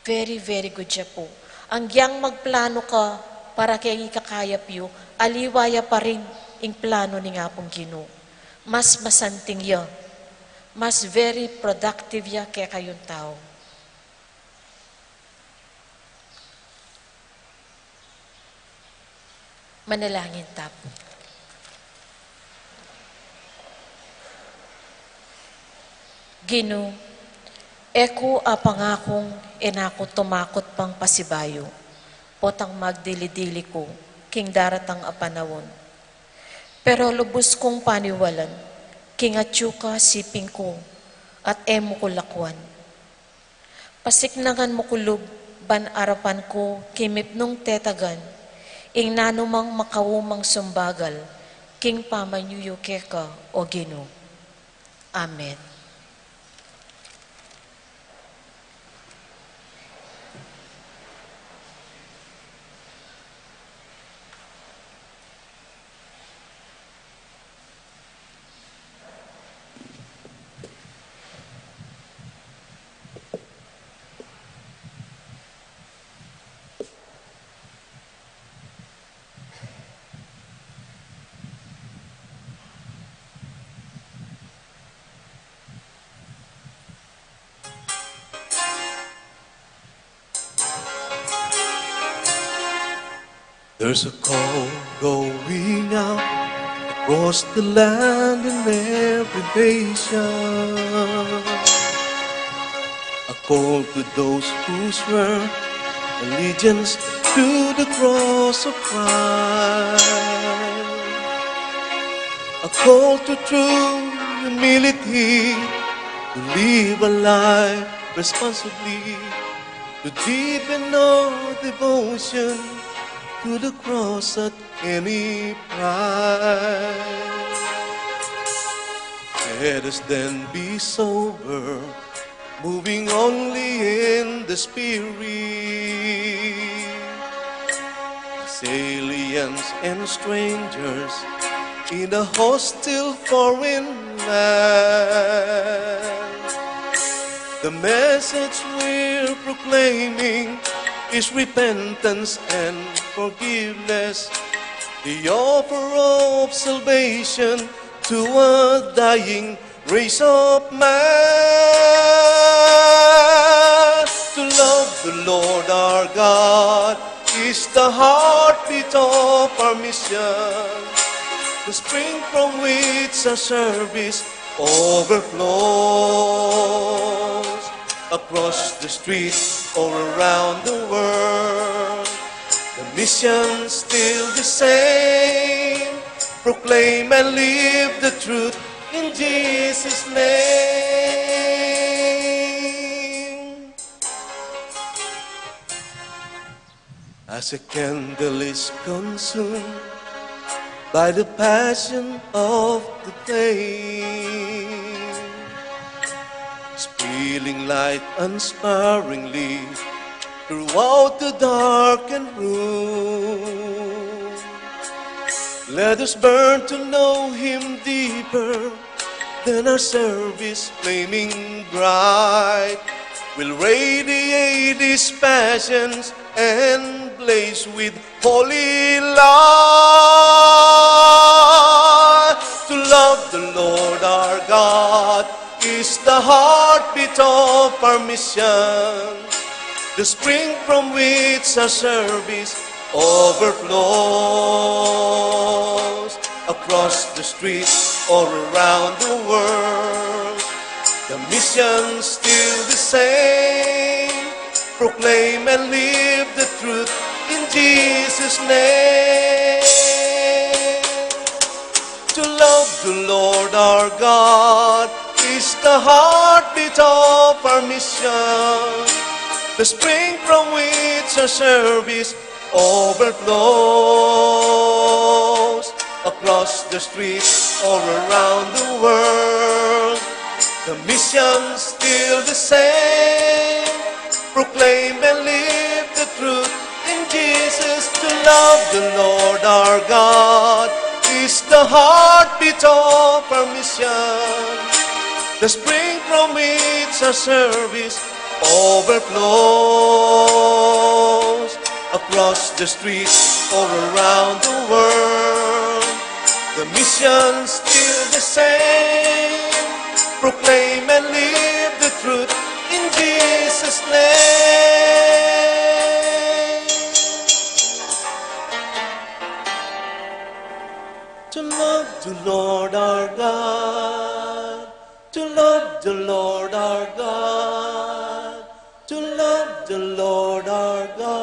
Very, very good ya pu. Agyang magplano ka para keng ikakayap yu, aliwa ya pa rin ing plano ning Apung Ginu. Mas masanting ya, mas very productive ya kekayung tau. Manalangin ta pu. Ginu, e ku apangakung e na ku tumakut pang pasibayu potang magdili-dili ku king daratang a panaun. Pero lubus kung paniwalan king atyu ka siping ku at e mu ku lakwan. Pasiknangan mu ku lub ban arapan ku king mipnung tetagan ing nanumang makaumang sumbagal king pamanyuyu keka, O Ginu. Amen. There's a call going out across the land in every nation. A call to those who swear allegiance to the cross of Christ. A call to true humility, to live a life responsibly, to deepen our devotion to the cross at any price. Let us then be sober, moving only in the Spirit. As aliens and strangers in a hostile foreign land, the message we're proclaiming is repentance and forgiveness, the offer of salvation to a dying race of man. To love the Lord our God is the heartbeat of our mission, the spring from which our service overflows. Across the streets or around the world, the mission's still the same. Proclaim and live the truth In Jesus' name. As a candle is consumed by the passion of the flame, spilling light unsparingly throughout the darkened room. Let us burn to know Him deeper, then our service flaming bright will radiate His passions and blaze with holy light. To love the Lord our God is the heartbeat of our mission, the spring from which our service overflows. Across the streets or around the world, the mission's still the same. Proclaim and live the truth in Jesus' name. To love the Lord our God is the heartbeat of our mission, the spring from which our service overflows. Across the streets or around the world, the mission's still the same. Proclaim and live the truth in Jesus. To love the Lord our God is the heartbeat of our mission, the spring from which our service overflows. Across the streets or around the world, the mission's still the same. Proclaim and live the truth in Jesus' name. To love the Lord our God, to love the Lord our God, to love the Lord our God.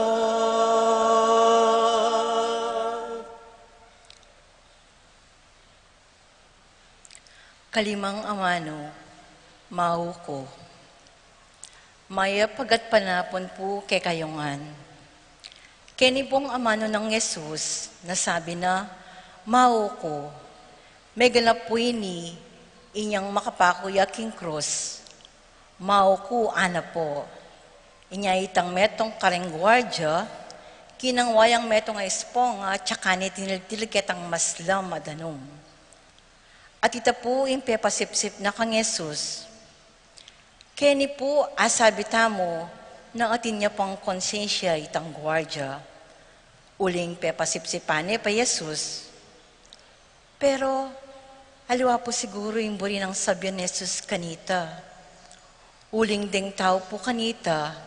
Kalimang amanu, mau ku. Mayap a gatpanapun pu kekayu ngan. Keni pung amanu nang Jesus, nasabi na, "Mau ku." Meganap pu ini inyang makapaku ya king krus. "Mau ku," ana pu. Inya itang metung kareng guardia, kinangwa yang metung a esponga, tsaka ne tiniltil ketang maslam a danum. At ita pu ing pepasipsip na kang Jesus. Keni pu, asabi tamu, nang atin ya pang konsensia itang guardia, uling pepasipsipan ne pa Jesus. Pero aliwa pu siguru ing buri nang sabian Jesus kanita, uling deng tau pu kanita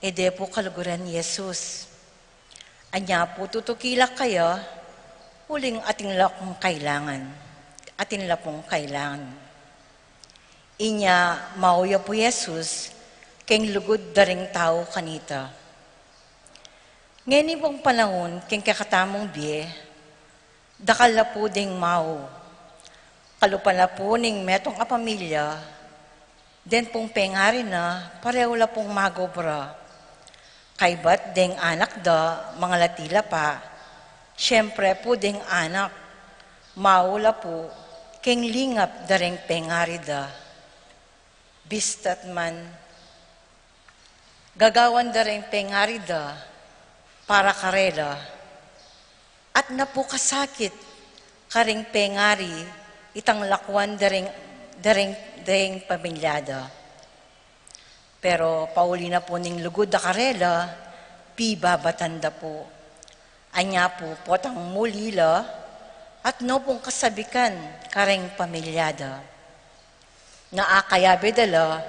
e de pu kaluguran Jesus. Anya pu tutuki la kaya, uling atin la kung kailangan, atin la pung kailangan. Inya mau ya pu Jesus keng lugud da ring tau kanita. Ngeni pung panaun keng kekatamung bie, dakal la pu deng mau. Kalupa na pu ning metung a pamilya, den pung pengari na, parehu la pung magobra. Kaybat deng anak da, mangalati la pa, siyempre pu deng anak, mau la pu keng lingap da reng pengari da. Bista't man, gagawan da reng pengari da para karela. At napukasakit kareng pengari itang lakuan da reng, da reng, da reng pamilya da. Pero pauli na pu ning lugud da karela, pibabatan da pu. Anya pu potang muli la, at no pung kasabikan kareng pamilya da. Nga akayabe da la,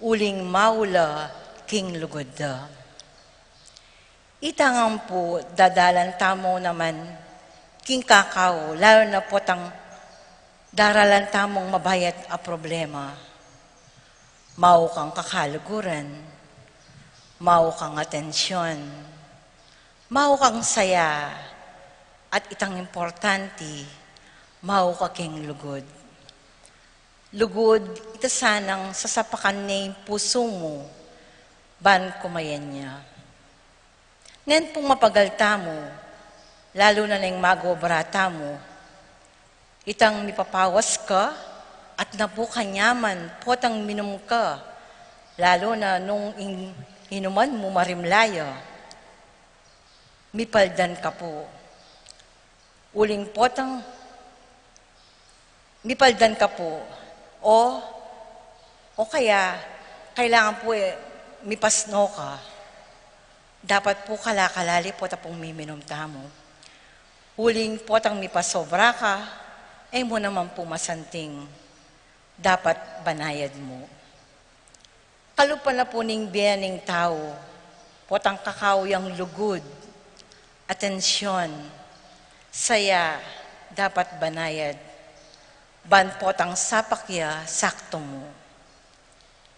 uling mau la king lugud da. Ita ngan pu, dadalan tamu naman king kakau, lalu na potang daralan tamung mabayat a problema. Mau kang kakaluguran, mau kang atensyon, mau kang saya, at itang importante, mau ka king lugud. Lugud, ita sanang sasapakan ne ing pusu mu ban kumayan ya. Neng pung mapagal tamu, lalu na neng mag-obra tamu, itang mipapawas ka, at napu kanyaman potang minum ka, lalu na nung ing inuman mu marimla ya, mipaldan ka pu. Uling potang mipaldan ka pu. O, o kaya, kailangan pu e, mipasno ka. Dapat pu kalakalali pota pung miminum tamu. Uling potang mipasobra ka, e mu naman pu masanting. Dapat banayad mu. Kalupa na pu ning bie ning tau, potang kakau yang lugud, atensyon, saya, dapat banayad, ban potang sapak ya sakto mu.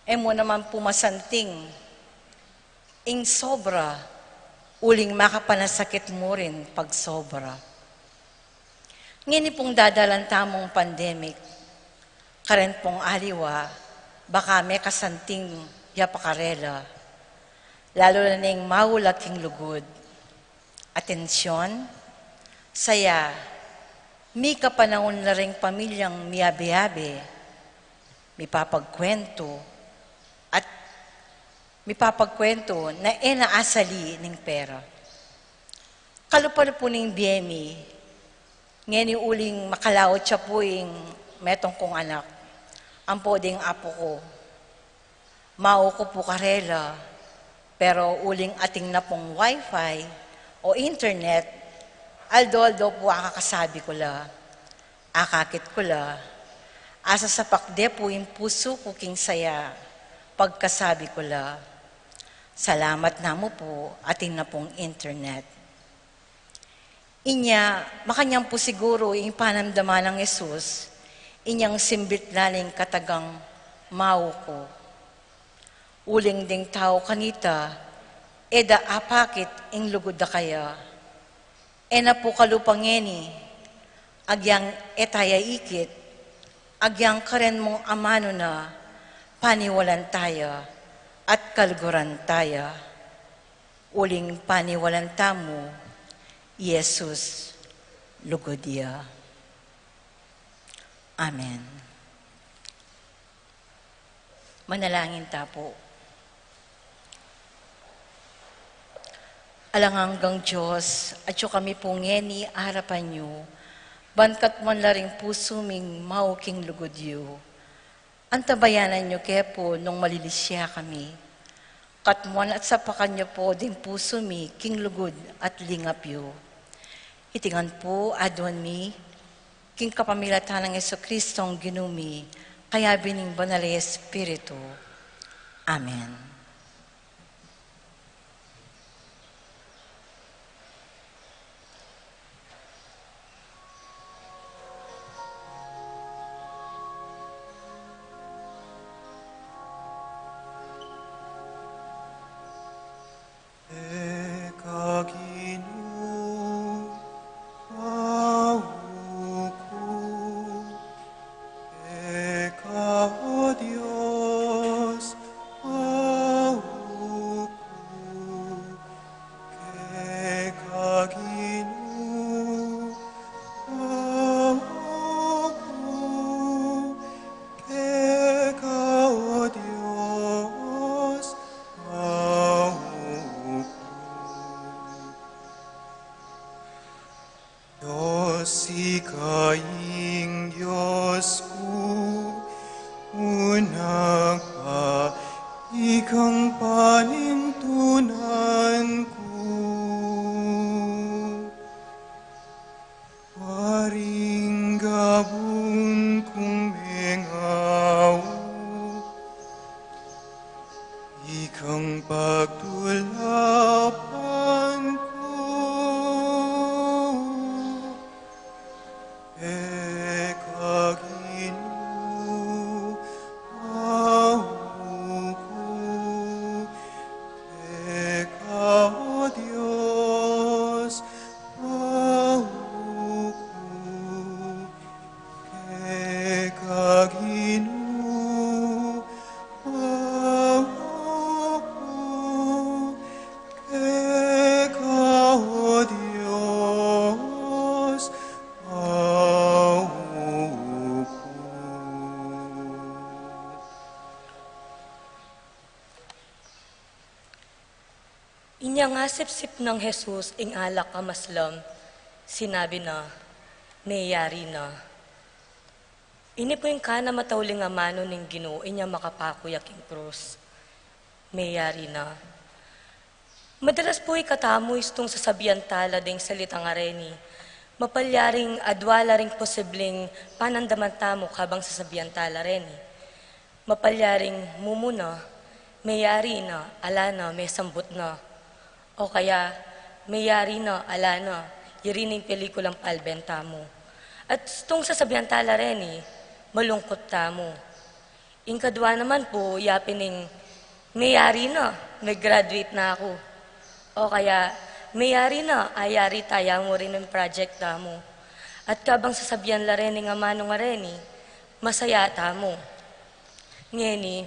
E mu naman pu masanting ing sobra, uling makapanasakit mu rin pag sobra. Ngeni pung dadalan tamung pandemic, karen pung aliwa, baka mekasanting ya pakarela, lalu na ning maula king lugud, atensyon, saya, mikapanaun la ring pamilyang miabe-abe, mipapagkwentu, at mipapagkwentu na e na asali ning pera. Kalupa na pu ning bie mi, ngeni uling makalaut ya pu ing metung kung anak, ampo ding apu ku. Mau ku pu karela, pero uling atin na pung wifi o internet, aldo-aldo pu akakasabi ku la. Akakit ku la, asasapak de pu ing pusu ku king saya, pagkasabi ku la, "Salamat namu pu, atin na pung internet." Inya, makanyan pu siguru ing panamdaman nang Jesus, inyang simbit la ning katagang mau ku. Uling ding tau kanita, e da apakit ing lugud da kaya. E na pu kalupa ngeni, agyang e taya ikit, agyang karen mung amanu na, paniwalan taya, at kaluguran taya. Uling paniwalan tamu, i Jesus, lugud ya. Amen. Manalangin ta pu. Alang anggang Dios, atyu kami pu ngeni arapan yu, ban katmuan la ring pusu ming mau king lugud yu. Antabayanan yu ke pu nung malilisya kami. Katmuan at sapakan yu pu ding pusu mi king lugud at lingap yu. Iti ngan pu aduan mi, king kapamilatan nang Jesucristong Ginu mi, kayabe ning Banal a Espiritu. Amen. Ika Ginu, mau ku, ika, o Dios, mau ku, ika Ginu, mau ku, ika, o Dios, mau ku. Dios, ika ing Dios ku, unang pa, ikang panintunan ku. Waring gabun kung mengawa, ikang pagtulapan ku. Ika Ginu, mau ku, ika, o Dios, mau ku, ika Ginu, Inya ngasipsip nang Jesus ing alak a maslam, sinabi na, "Meyari na." Ini pu ing kanamatauli a amanu ning Ginu inya makapaku ya king krus. Meyari na. Madalas pu ikatamu istung sasabian tala ding salitang areni. Mapalyaring adwa la ring posibling panandaman tamu kabang sasabian tala reni. Mapalyaring mumuna, "Meyari na," ala na, "Mesambut na." O kaya, "Meyari na," ala na, "Yari na ing pelikulang palben tamu." At istung sasabian tala reni, malungkut tamu. Ing kadwa naman pu, yapin ing, "Meyari na, me-graduate na aku." O kaya, "Meyari na, ayari taya mu rin ing project tamu." At kabang sasabian la reni ing amanu ngareni, masaya tamu. Ngeni,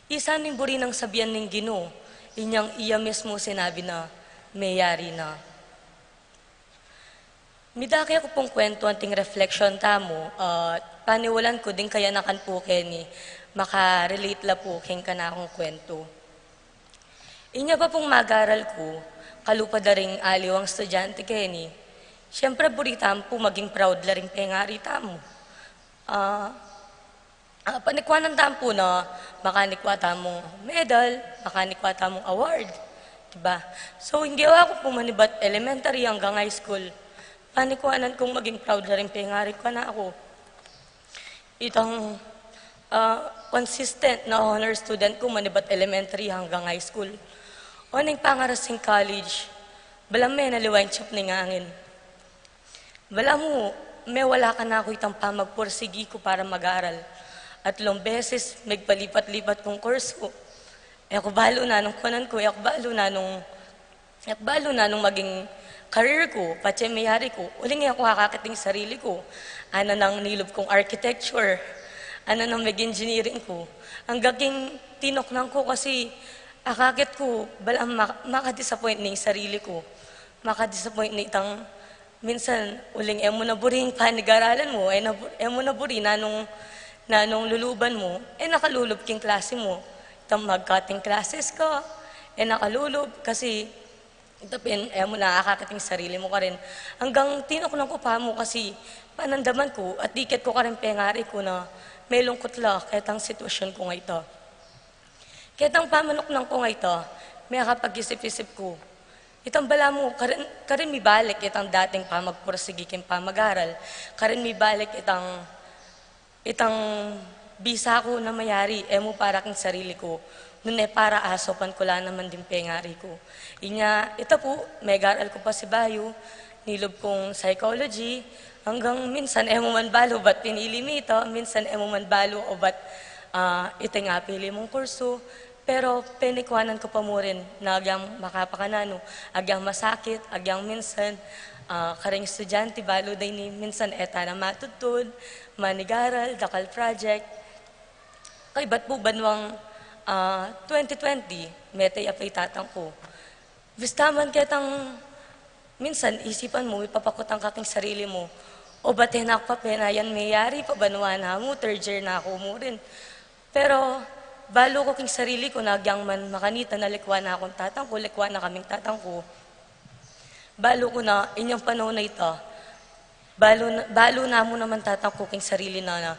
isa ning buri nang sabian ning Ginu, inyang iya mismu sinabi na, "Meyari na." Midake ku pung kwentu anting reflection tamu, at paniwalan ku ding kayanakan pu keni, makarelate la pu king kanakung kwentu. Inya pa pung magaral ku, kalupa da ring aliwang estudyante keni, siyempre buri tamu pu maging proud la ring pengari tamu. Ah, ah, panikwanan tamu pu na makanikwa tamung medal, makanikwa tamung award. Diba? So, ing gewa ku pu manibat elementary anggang high school, panikwanan kung maging proud la ring pengari ku kanaku. Itang, ah, consistent na honor student ku manibat elementary anggang high school. Oning pangaras king college, balamu me naliwa ing tiyup ning angin. Balamu, mewala kanaku itang pamagpursigi ku para mag-aral. Atlung beses, megpalipat-lipat kung kursu. E ku balu nanung kunan ku, e ku balu nanung, e ku balu nanung maging career ku, patse meyari ku. Uling e ku akakit ing sarili ku. Ana nang nilub kung architecture, ana nang mag-engineering ku. Anggang king tinuknang ku kasi akakit ku, balamu mak-, maka-disappoint ne ing sarili ku. Maka-disappoint ne itang minsan, uling e mu na buri ing panigaralan mu, e na bu-, e mu na buri nanung, nanung luluban mu, e na kalulub king klase mu. Itang mag-cutting classes ka, e na kalulub, kasi ita pin, e mu na akakit ing sarili mu karin. Anggang tinuknang ku pa mu kasi panandaman ku at ikit ku karin pengari ku na melungkut la ketang sitwasyon ku ngeni. Ketang pamanuknang ku ngeni, mekapag-isip-isip ku. Itang balamu, karin, karin mibalik itang dating pamagpursigi king pamag-aral, karin mibalik itang, itang bisa ku na mayari, e mu para king sarili ku, nune para asupan ku la naman ding pengari ku. Inya, ita pu, megaral ku pa sibayu, nilub kung psychology, anggang minsan e mu man balu obat pinili mi ita, minsan e mu man balu obat, ah, ita ing apili mung kursu, pero penikwanan ku pa mu rin na agyang makapakananu, agyang masakit, agyang minsan, ah, karing estudyante balu da ini minsan e ta na matudtud, manigaral, dakal project. Kaybat pu banwang, ah, twenty twenty, mete ya pa i tatang ku. Bista man ketang minsan isipan mu, ipapakutang ka king sarili mu, "O, ba't e na ku pa pena yan meyari, pa banwa na mu, third year na ku mu rin." Pero balu ku king sarili ku na agyang man makanita na likwa na kung tatang ku, likwa na kaming tatang ku. Balu ku na inyang panaun a ita, balu na, balu na mu naman tatang ku king sarili na, na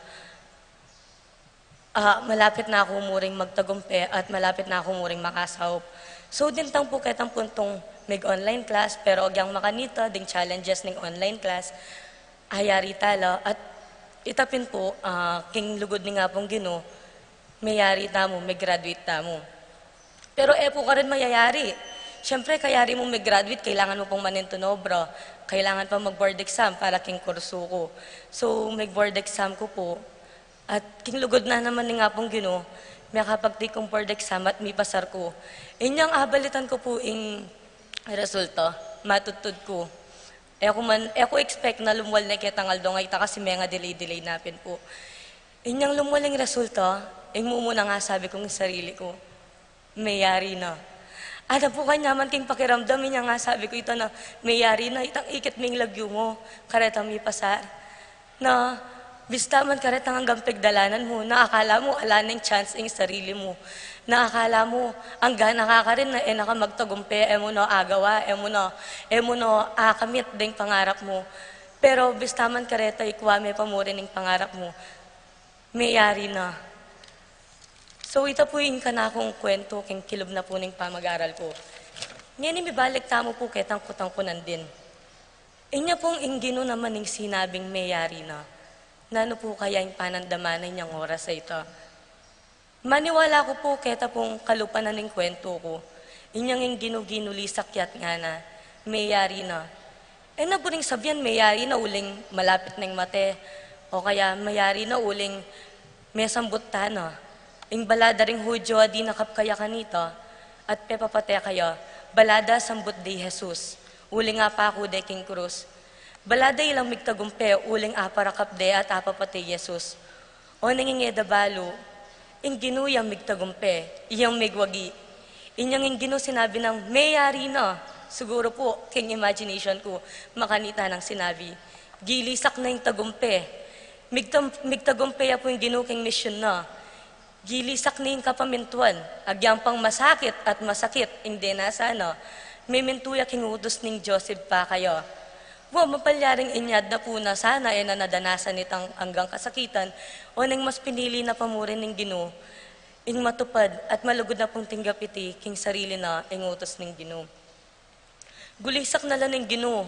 ah, malapit na ku mu ring magtagumpe at malapit na ku mu ring makasaup. So, dintang pu ketang puntung mig-online class, pero agyang makanita ding challenges ning online class, ayari tala, at ita pin pu, ah, king lugud ning Apung Ginu, meyari tamu, me-graduate tamu. Pero e pu karin mayayari. Siyempre, kayari mung me-graduate, kailangan mu pang manintun obra. Kailangan pang mag-board exam para king kursu ku. So, mag-board exam ku pu. At king lugud na naman ning Apung Ginu, mekapagtake kung board exam at mipasar ku. Inyang abalitan ku pu ing resulta, matudtud ku. E ku man, e ku expect na lumwal ne ketang aldo a ita kasi menga-delay-delay na pin pu. Inyang lumwal ing resulta, ing mumunang asabi ku king sarili ku, "Meyari na." Ana pu kanyaman king pakiramdam, inyang asabi ku ita na, "Meyari na, itang ikit ming lagyu mu, karetang mipasar." Na, Bista man karetang anggang pigdalanan mu, na akala mu ala neng chance ing sarili mu. Na akala mu, anggang nakakarin na e na ka magtagumpe, e mu na agawa, e mu na, e mu na akamit deng pangarap mu. Pero bista man kareta ikwa me pa mu rin ing pangarap mu. Meyari na. So, ita pu ing kanakung kwentu king kilub na pu ning pamag-aral ku. Ngeni mibalik tamu pu ketang kutang ku nandin. Inya pung ing Ginu naman ing sinabing meyari na. Nanu pu kaya ing panandaman na inyang oras a ita? Maniwala ku pu keta pung kalupa na ning kwentu ku. Inyang ing Ginu ginulisak ya at ngana, meyari na. E na buring sabian meyari na uling malapit neng mate, o kaya meyari na uling mesambut tana. Ing bala da ring Hudyo a dinakap kaya kanita at pepapate kaya, bala da sambut de i Jesus, uling apaku de king krus. Bala da ilang migtagumpe uling aparakap de at apapate i Jesus. Oneng ing e da balu, ing Ginu yang migtagumpe, yang migwagi. Inyang ing Ginu sinabi nang, "Meyari na." Siguru pu, king imagination ku, makanita nang sinabi, "Gilisak na ing tagumpe." Migtam-, migtagumpe ya pu ing Ginu king misyun na. Gilisak na ing kapamintuan, agyang pang masakit at masakit ing denasan na, memintu ya king utus ning Dios Ibpa kaya. Wa, mapalyaring inyad na pu na sana e na nadanasan itang anggang kasakitan, oneng mas pinili na pa mu rin ning Ginu ing matupad at malugud na pung tinggap iti king sarili na ing utus ning Ginu. Gulisak na la ning Ginu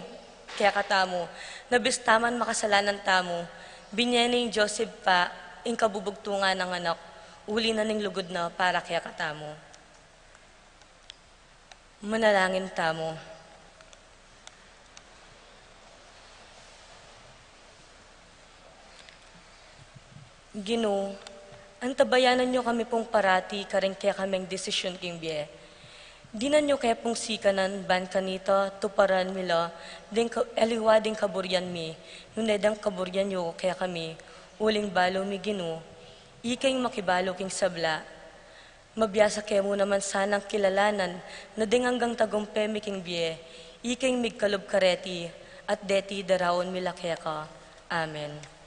kekatamu, na bista man makasalanan tamu, binye na ning Dios Ibpa ing kabubugtungan nang Anak, uli na ning lugud na para kekatamu. Manalangin tamu. Ginu, antabayanan yu kami pung parati karing kekaming desisyun king bie. Dinan yu ke pung sikanan ban kanita tuparan mi la ding ka-, aliwa ding kaburian mi, nune dang kaburian yu kekami, uling balu mi Ginu, ikeng makibalu king sabla. Mabiasa ke mu naman sanang kilalanan na ding anggang tagumpe mi king bie, ikeng migkalub kareti, at deti daraun mi la keka. Amen.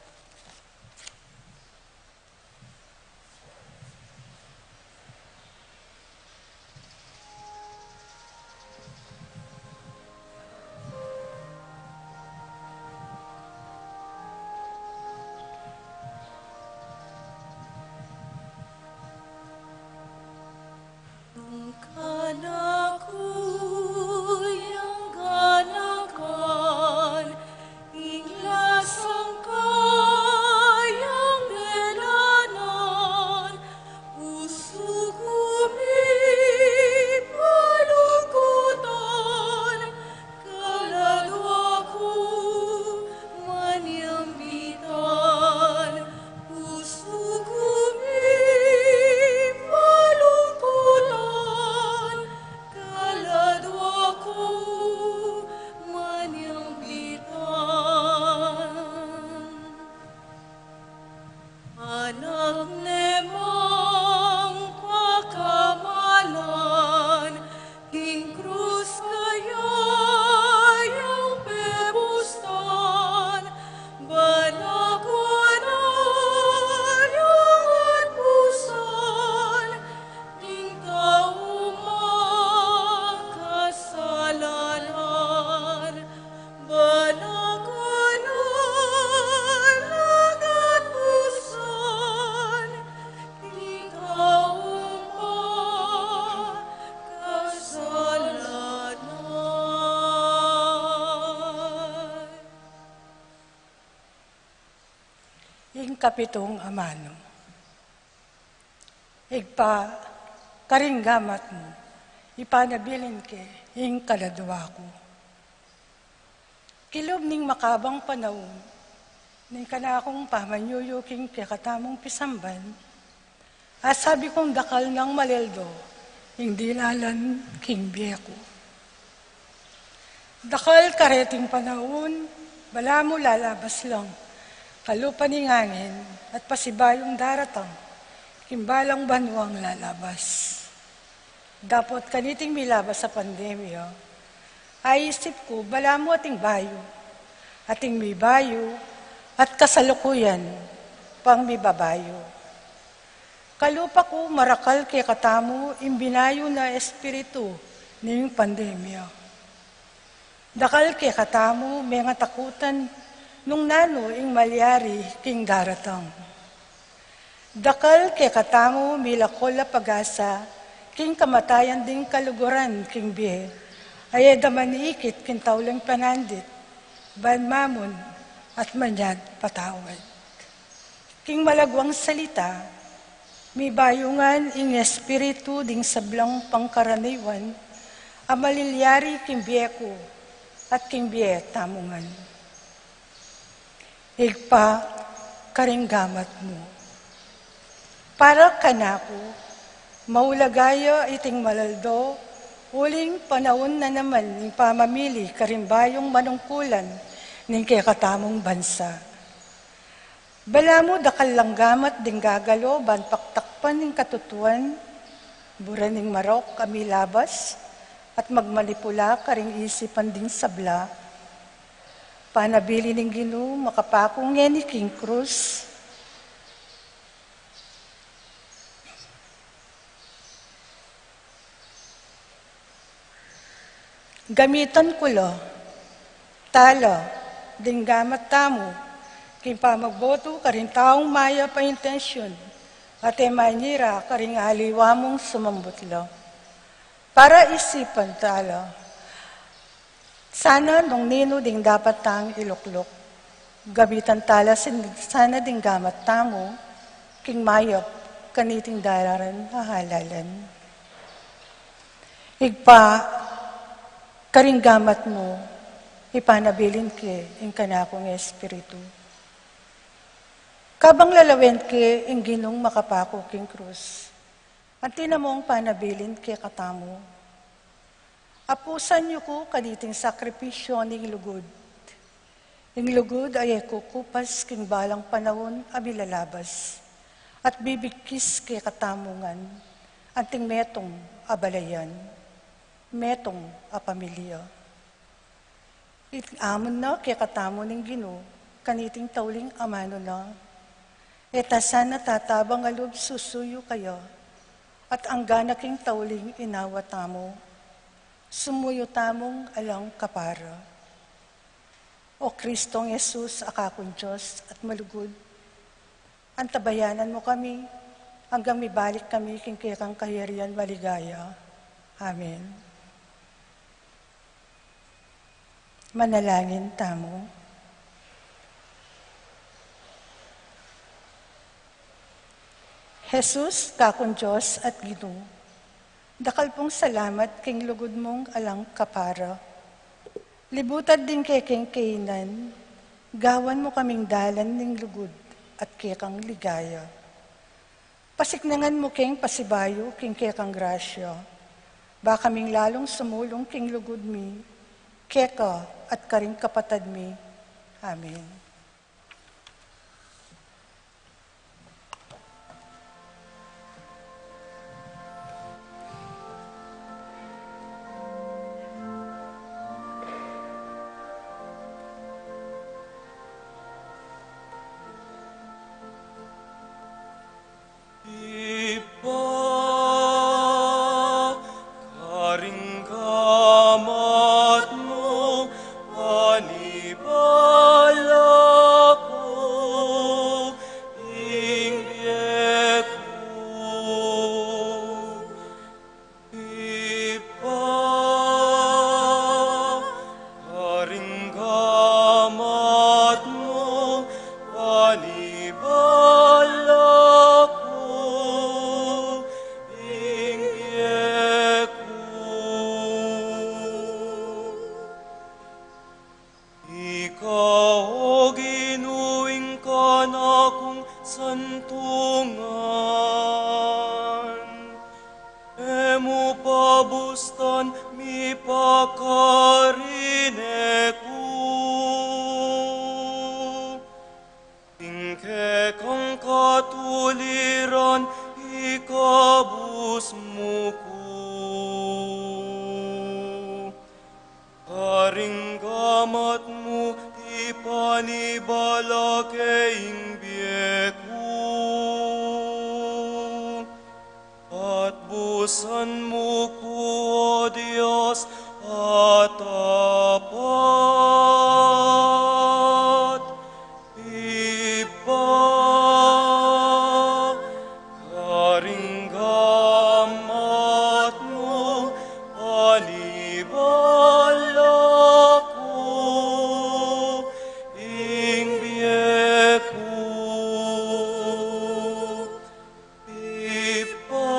Kanaku yang ganakan, ing lasang kayang delanan, pusu ku mipalukutan, kaladwa ku manyambitan, pusu ku mipalukutan, kaladwa ku manyambitan. Anak ne mang pakamalan, king krus kayang pepustan, balaguan a yang atpusan, king tau makasalanan, balaguan a yang atpusan, king tau makasalanan. Ing kapitung amanu. Ibpa, karing gamat mu, ipanabilin ke ing kaladwa ku. Kilub ning makabang panaun, ning kanakung pamanyuyu king kekatamung pisamban, asabi kung dakal nang maleldo ing dilalan king bie ku. Dakal kareting panaun, balamu lalabas lang kalupa ning angin at pasibayung daratang king balang banuang lalabas. Dapot kaniting milabas a pandemya, aisip ku balamu ating bayu, ating mibayu, At kasalukuyan pang mibabayu. Kalupa ku, marakal kekatamu ing binayu na espiritu ning pandemya. Dakal kekatamu mengatakutan nung nanu ing malyari king daratang. Dakal kekatamu milakol a pag-asa king kamatayan ding kaluguran king bie, a e da manikit king tauling panandit, ban mamun at manyad patawad. King malagwang salita, mibayungan ing espiritu ding sablang pangkaraniwan a malilyari king bie ku at king bie tamu ngan. Ibpa, karing gamat mu. Para kanaku, maulaga ya iting malaldo, uling panaun na naman ning pamamili karing bayung manungkulan ning kekatamung bansa. Balamu dakal lang gamat ding gagalo ban paktakpan ning katutuan, bura ning marok a milabas, at magmanipula karing isipan ding sabla. Panabilin ning Ginu makapaku ngeni king krus. Gamitan ku la, tala, ding gamat tamu king pamagbotu karing taung mayap a intensyun, at e manira karing aliwa mung sumambut la. Para isipan tala. Sana nung ninu ding dapat tang ilukluk, gamitan tala sin-, sana ding gamat tamu king mayap kaniting dararan a halalan. Ibpa, karing gamat mu, ipanabilin ke ing kanakung espiritu. Kabang lalawen ke ing Ginung makapaku king krus, anti na mung panabilin kekatamu. Apusan yu ku kaniting sakripisyu ning lugud. Ing lugud a e kukupas king balang panaun a milalabas, at bibigkis kekatamu ngan, anting metung a balayan, metung a pamilya. Itamu na kekatamu ning Ginu kaniting tauling amanu na. E ta sana tatabang a lub susuyu kaya, at angga na king tauling inawa tamu, sumuyu tamung alang kapara. O Kristong Jesus, a kakung Dios at malugud, antabayanan mu kami, anggang mibalik kami king kekang kayarian maligaya. Amen. Manalangin tamu. Jesus, kakung Dios at Ginu, dakal pung salamat king lugud mung alang kapara. Libutad ding kekeng kainan, gawan mu kaming dalan ning lugud at kekang ligaya. Pasiknangan mu keng pasibayu king kekang grasya, ba kaming lalung sumulung king lugud mi, keka at karing kapatad mi. Amen. Ibpa, karing gamat mu, panibala ku, ing bie ku. Ibpa, karing gamat mu, panibala ku, ing bie ku. Ika, o Ginu, ing kanakung santungan, e mu pabustan mipakarine ku. Ing kekang katuliran ikabus mu ku. Karing gamat mu tipan Panibala ke ing bie ku, at busan mu ku, O Dios, a tapat. Ibpa, karing gamat mu, panibala ku ing bie ku. Ibpa,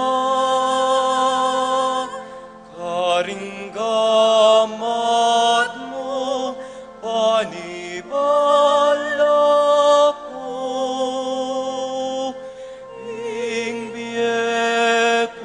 karing gamat mu, panibala ku ing bie ku.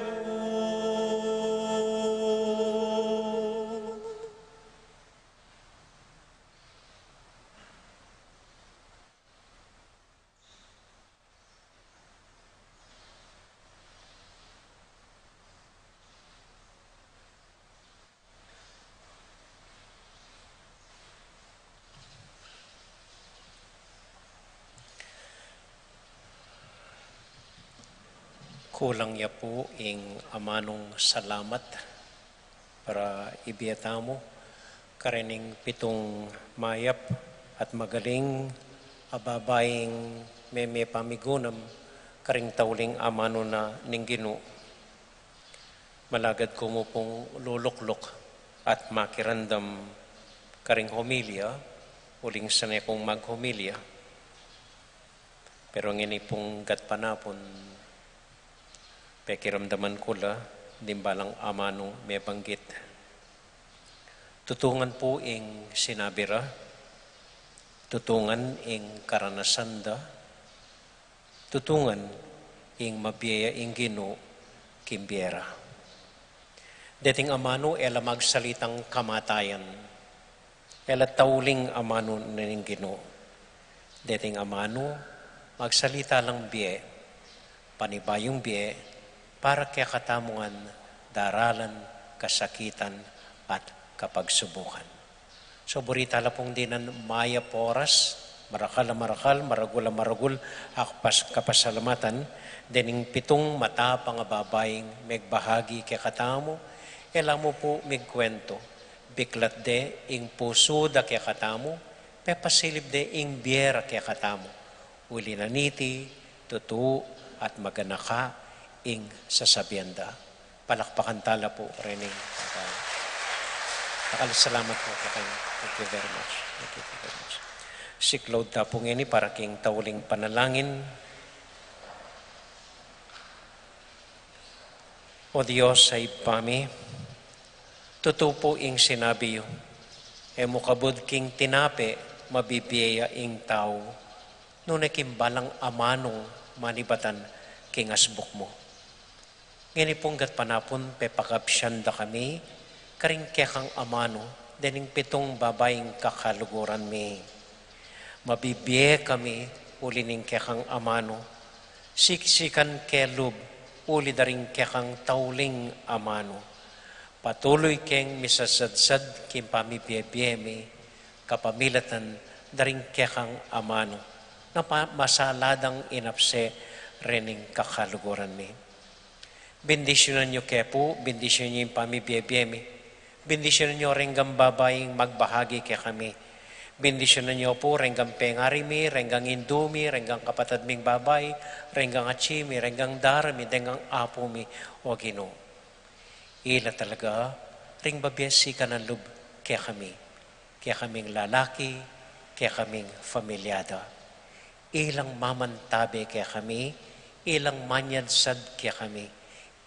Kulang ya pu ing amanung salamat para ibie tamu karening pitung mayap at magaling a babaing meme pamigunam karing tauling amanu na ning Ginu. Malagad ku mu pung lulukluk at makiramdam karing homilya, uling sane kung maghomilya. Pero ngeni pung gatpanapun, pekiramdaman ku la ding balang amanung mebanggit. Tutungan pu ing sinabi ra, tutungan ing karanasan da, tutungan ing mabie ya ing Ginu king bie ra. Deting amanu e la magsalitang kamatayan, e la tauling amanu na ning Ginu. Deting amanu magsalita lang bie, panibayung bie, para kekatamu ngan daralan kasakitan at kapagsubukan. So, buri tala pung dinan mayap a oras, marakal a marakal, maragul a maragul a kapas-, kapasalamatan, dening pitung matapang a babaing megbahagi kekatamu, e la mu pu migkuwentu, biklat de ing pusu da kekatamu, pepasilip de ing bie ra kekatamu, uli na niti, tutu at maganaka ing sasabian da. Palakpakan tala pu rening. Dakal a salamat pu kekayu. Thank you very much. Thank you very much. Siklaud ta pu ngeni para king tauling panalangin. O Dios a Ibpa mi, tutu pu ing sinabi yu, e mu kabud king tinape mabibie ya ing tau, nune king balang amanung manibatan king asbuk mu. Ngeni pung gatpanapun pepakabsian da kami karing kekang amanu, dening pitung babaing kakaluguran mi. Mabibie kami uli ning kekang amanu, siksikan ke lub uli da ring kekang tauling amanu. Patuluy keng misasadsad king pamibie-bie mi, kapamilatan da ring kekang amanu, na pa-, masala dang inapse rening kakaluguran mi. Bendisyunan yu ke pu, bendisyunan yu ing pamibie-bie mi. Bendisyunan yu reng babaing magbahagi kekami. Bendisyunan yu pu reng pengari mi, reng indu mi, reng kapatad ming babai, reng atsi mi, reng dara mi, reng apu mi, O Ginu. Ila talaga ring babie sikanan lub kekami, kekaming lalaki, kekaming familia da. Ilang mamantabe kekami, ilang manyadsad kekami,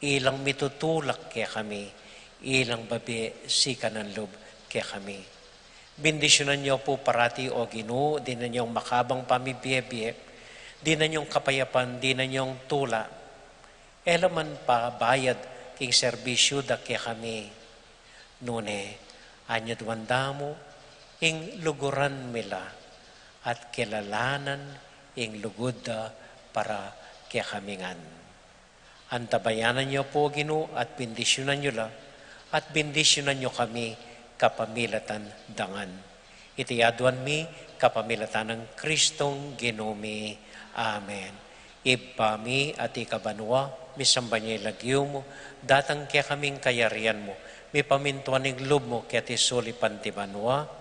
ilang mitutulak kekami, ilang babie sikanan lub kekami. Bendisyunan yu pu parati, O Ginu, dinan yung makabang pamibie-bie, dinan yung kapayapan, dinan yung tula. E la man pabayad king serbisyu da kekami. Nune, anyad wanda mu, ing luguran mi la, at kilalanan ing lugud da para kekami ngan. Antabayanan yu pu, Ginu, at bendisyunan yu la, at bendisyunan yu kami kapamilatan da ngan. Iti aduan mi kapamilatan nang Kristong Ginu mi. Amen. Ibpa mi, atiu ka banua, misamban ya ing lagyu mu, datang kekami ing kayarian mu, mipamintuan ing lub mu keti sulip anti banua.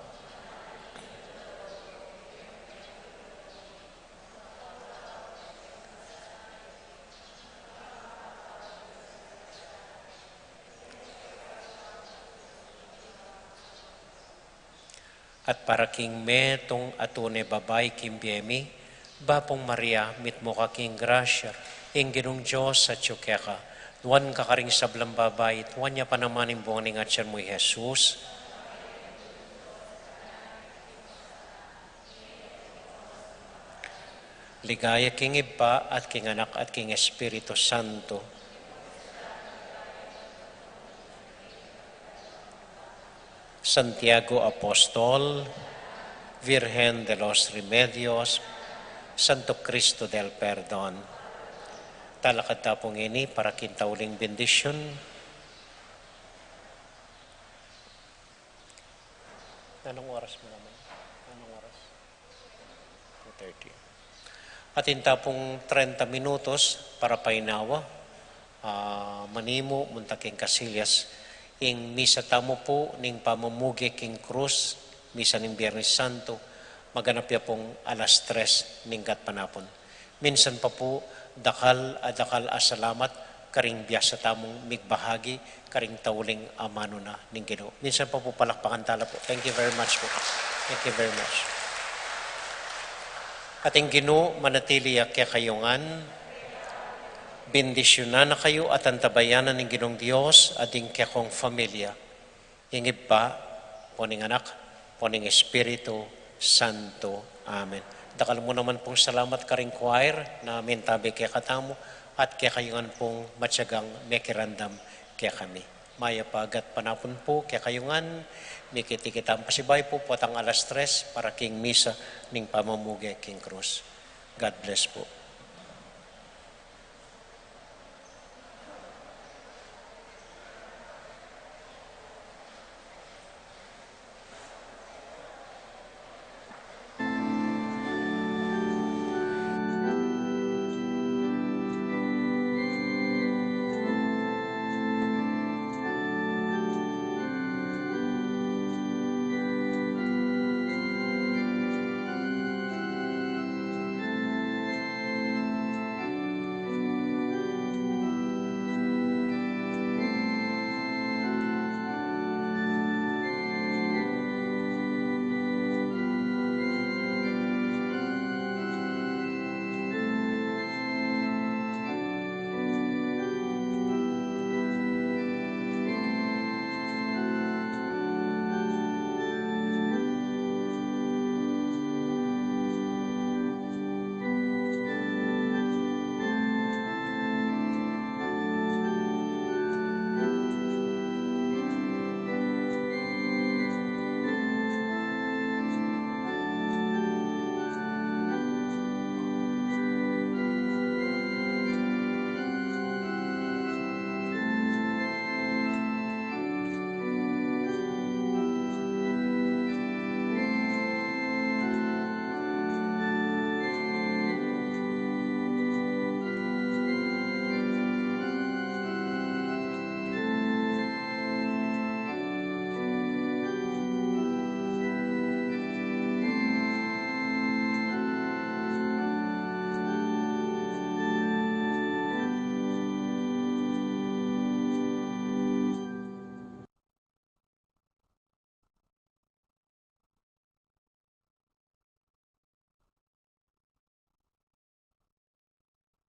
At para king metung a tune babai king bie mi, Bapung Maria, mitmu ka king grasya, ing Ginung Dios atyu keka, nuan ka karing sablang babai, at nuan ya pa naman ing bunga ning atian mu, i Jesus. Ligaya king Ibpa, at king Anak, at king Espiritu Santo. Santiago Apostol, Virgen de los Remedios, Santo Cristo del Perdon. Talakad ta pu ngeni para king tauling bendisyun. Anong oras mu naman? Anong oras? Two thirty. Atin ta pung trenta minutos para painawa, ah, manimu, munta king kasilyas. Ing misa tamu pu ning pamamuge king krus, misa ning Biernes Santo, maganap ya pung alas tres ning gatpanapun. Minsan pa pu, dakal a dakal a salamat karing biasa tamung migbahagi karing tauling amanu na ning Ginu. Minsan pa pu, palakpakan tala pu. Thank you very much pu. Thank you very much. At ing Ginu manatili ya kekayu ngan, bendisyunan na kayu at antabayanan ning Ginung Dios at ing kekong familia. Ing Ibpa, pu ning Anak, pu ning Espiritu Santo. Amen. Dakal mu naman pung salamat karing choir na mintabe kekatamu at kekayu ngan pung matyagang mekiramdam kekami. Mayap a gatpanapun pu kekayu ngan, mikit-ikit tamu pasibayu pu potang alas tres para king misa ning pamamuge king krus. God bless pu.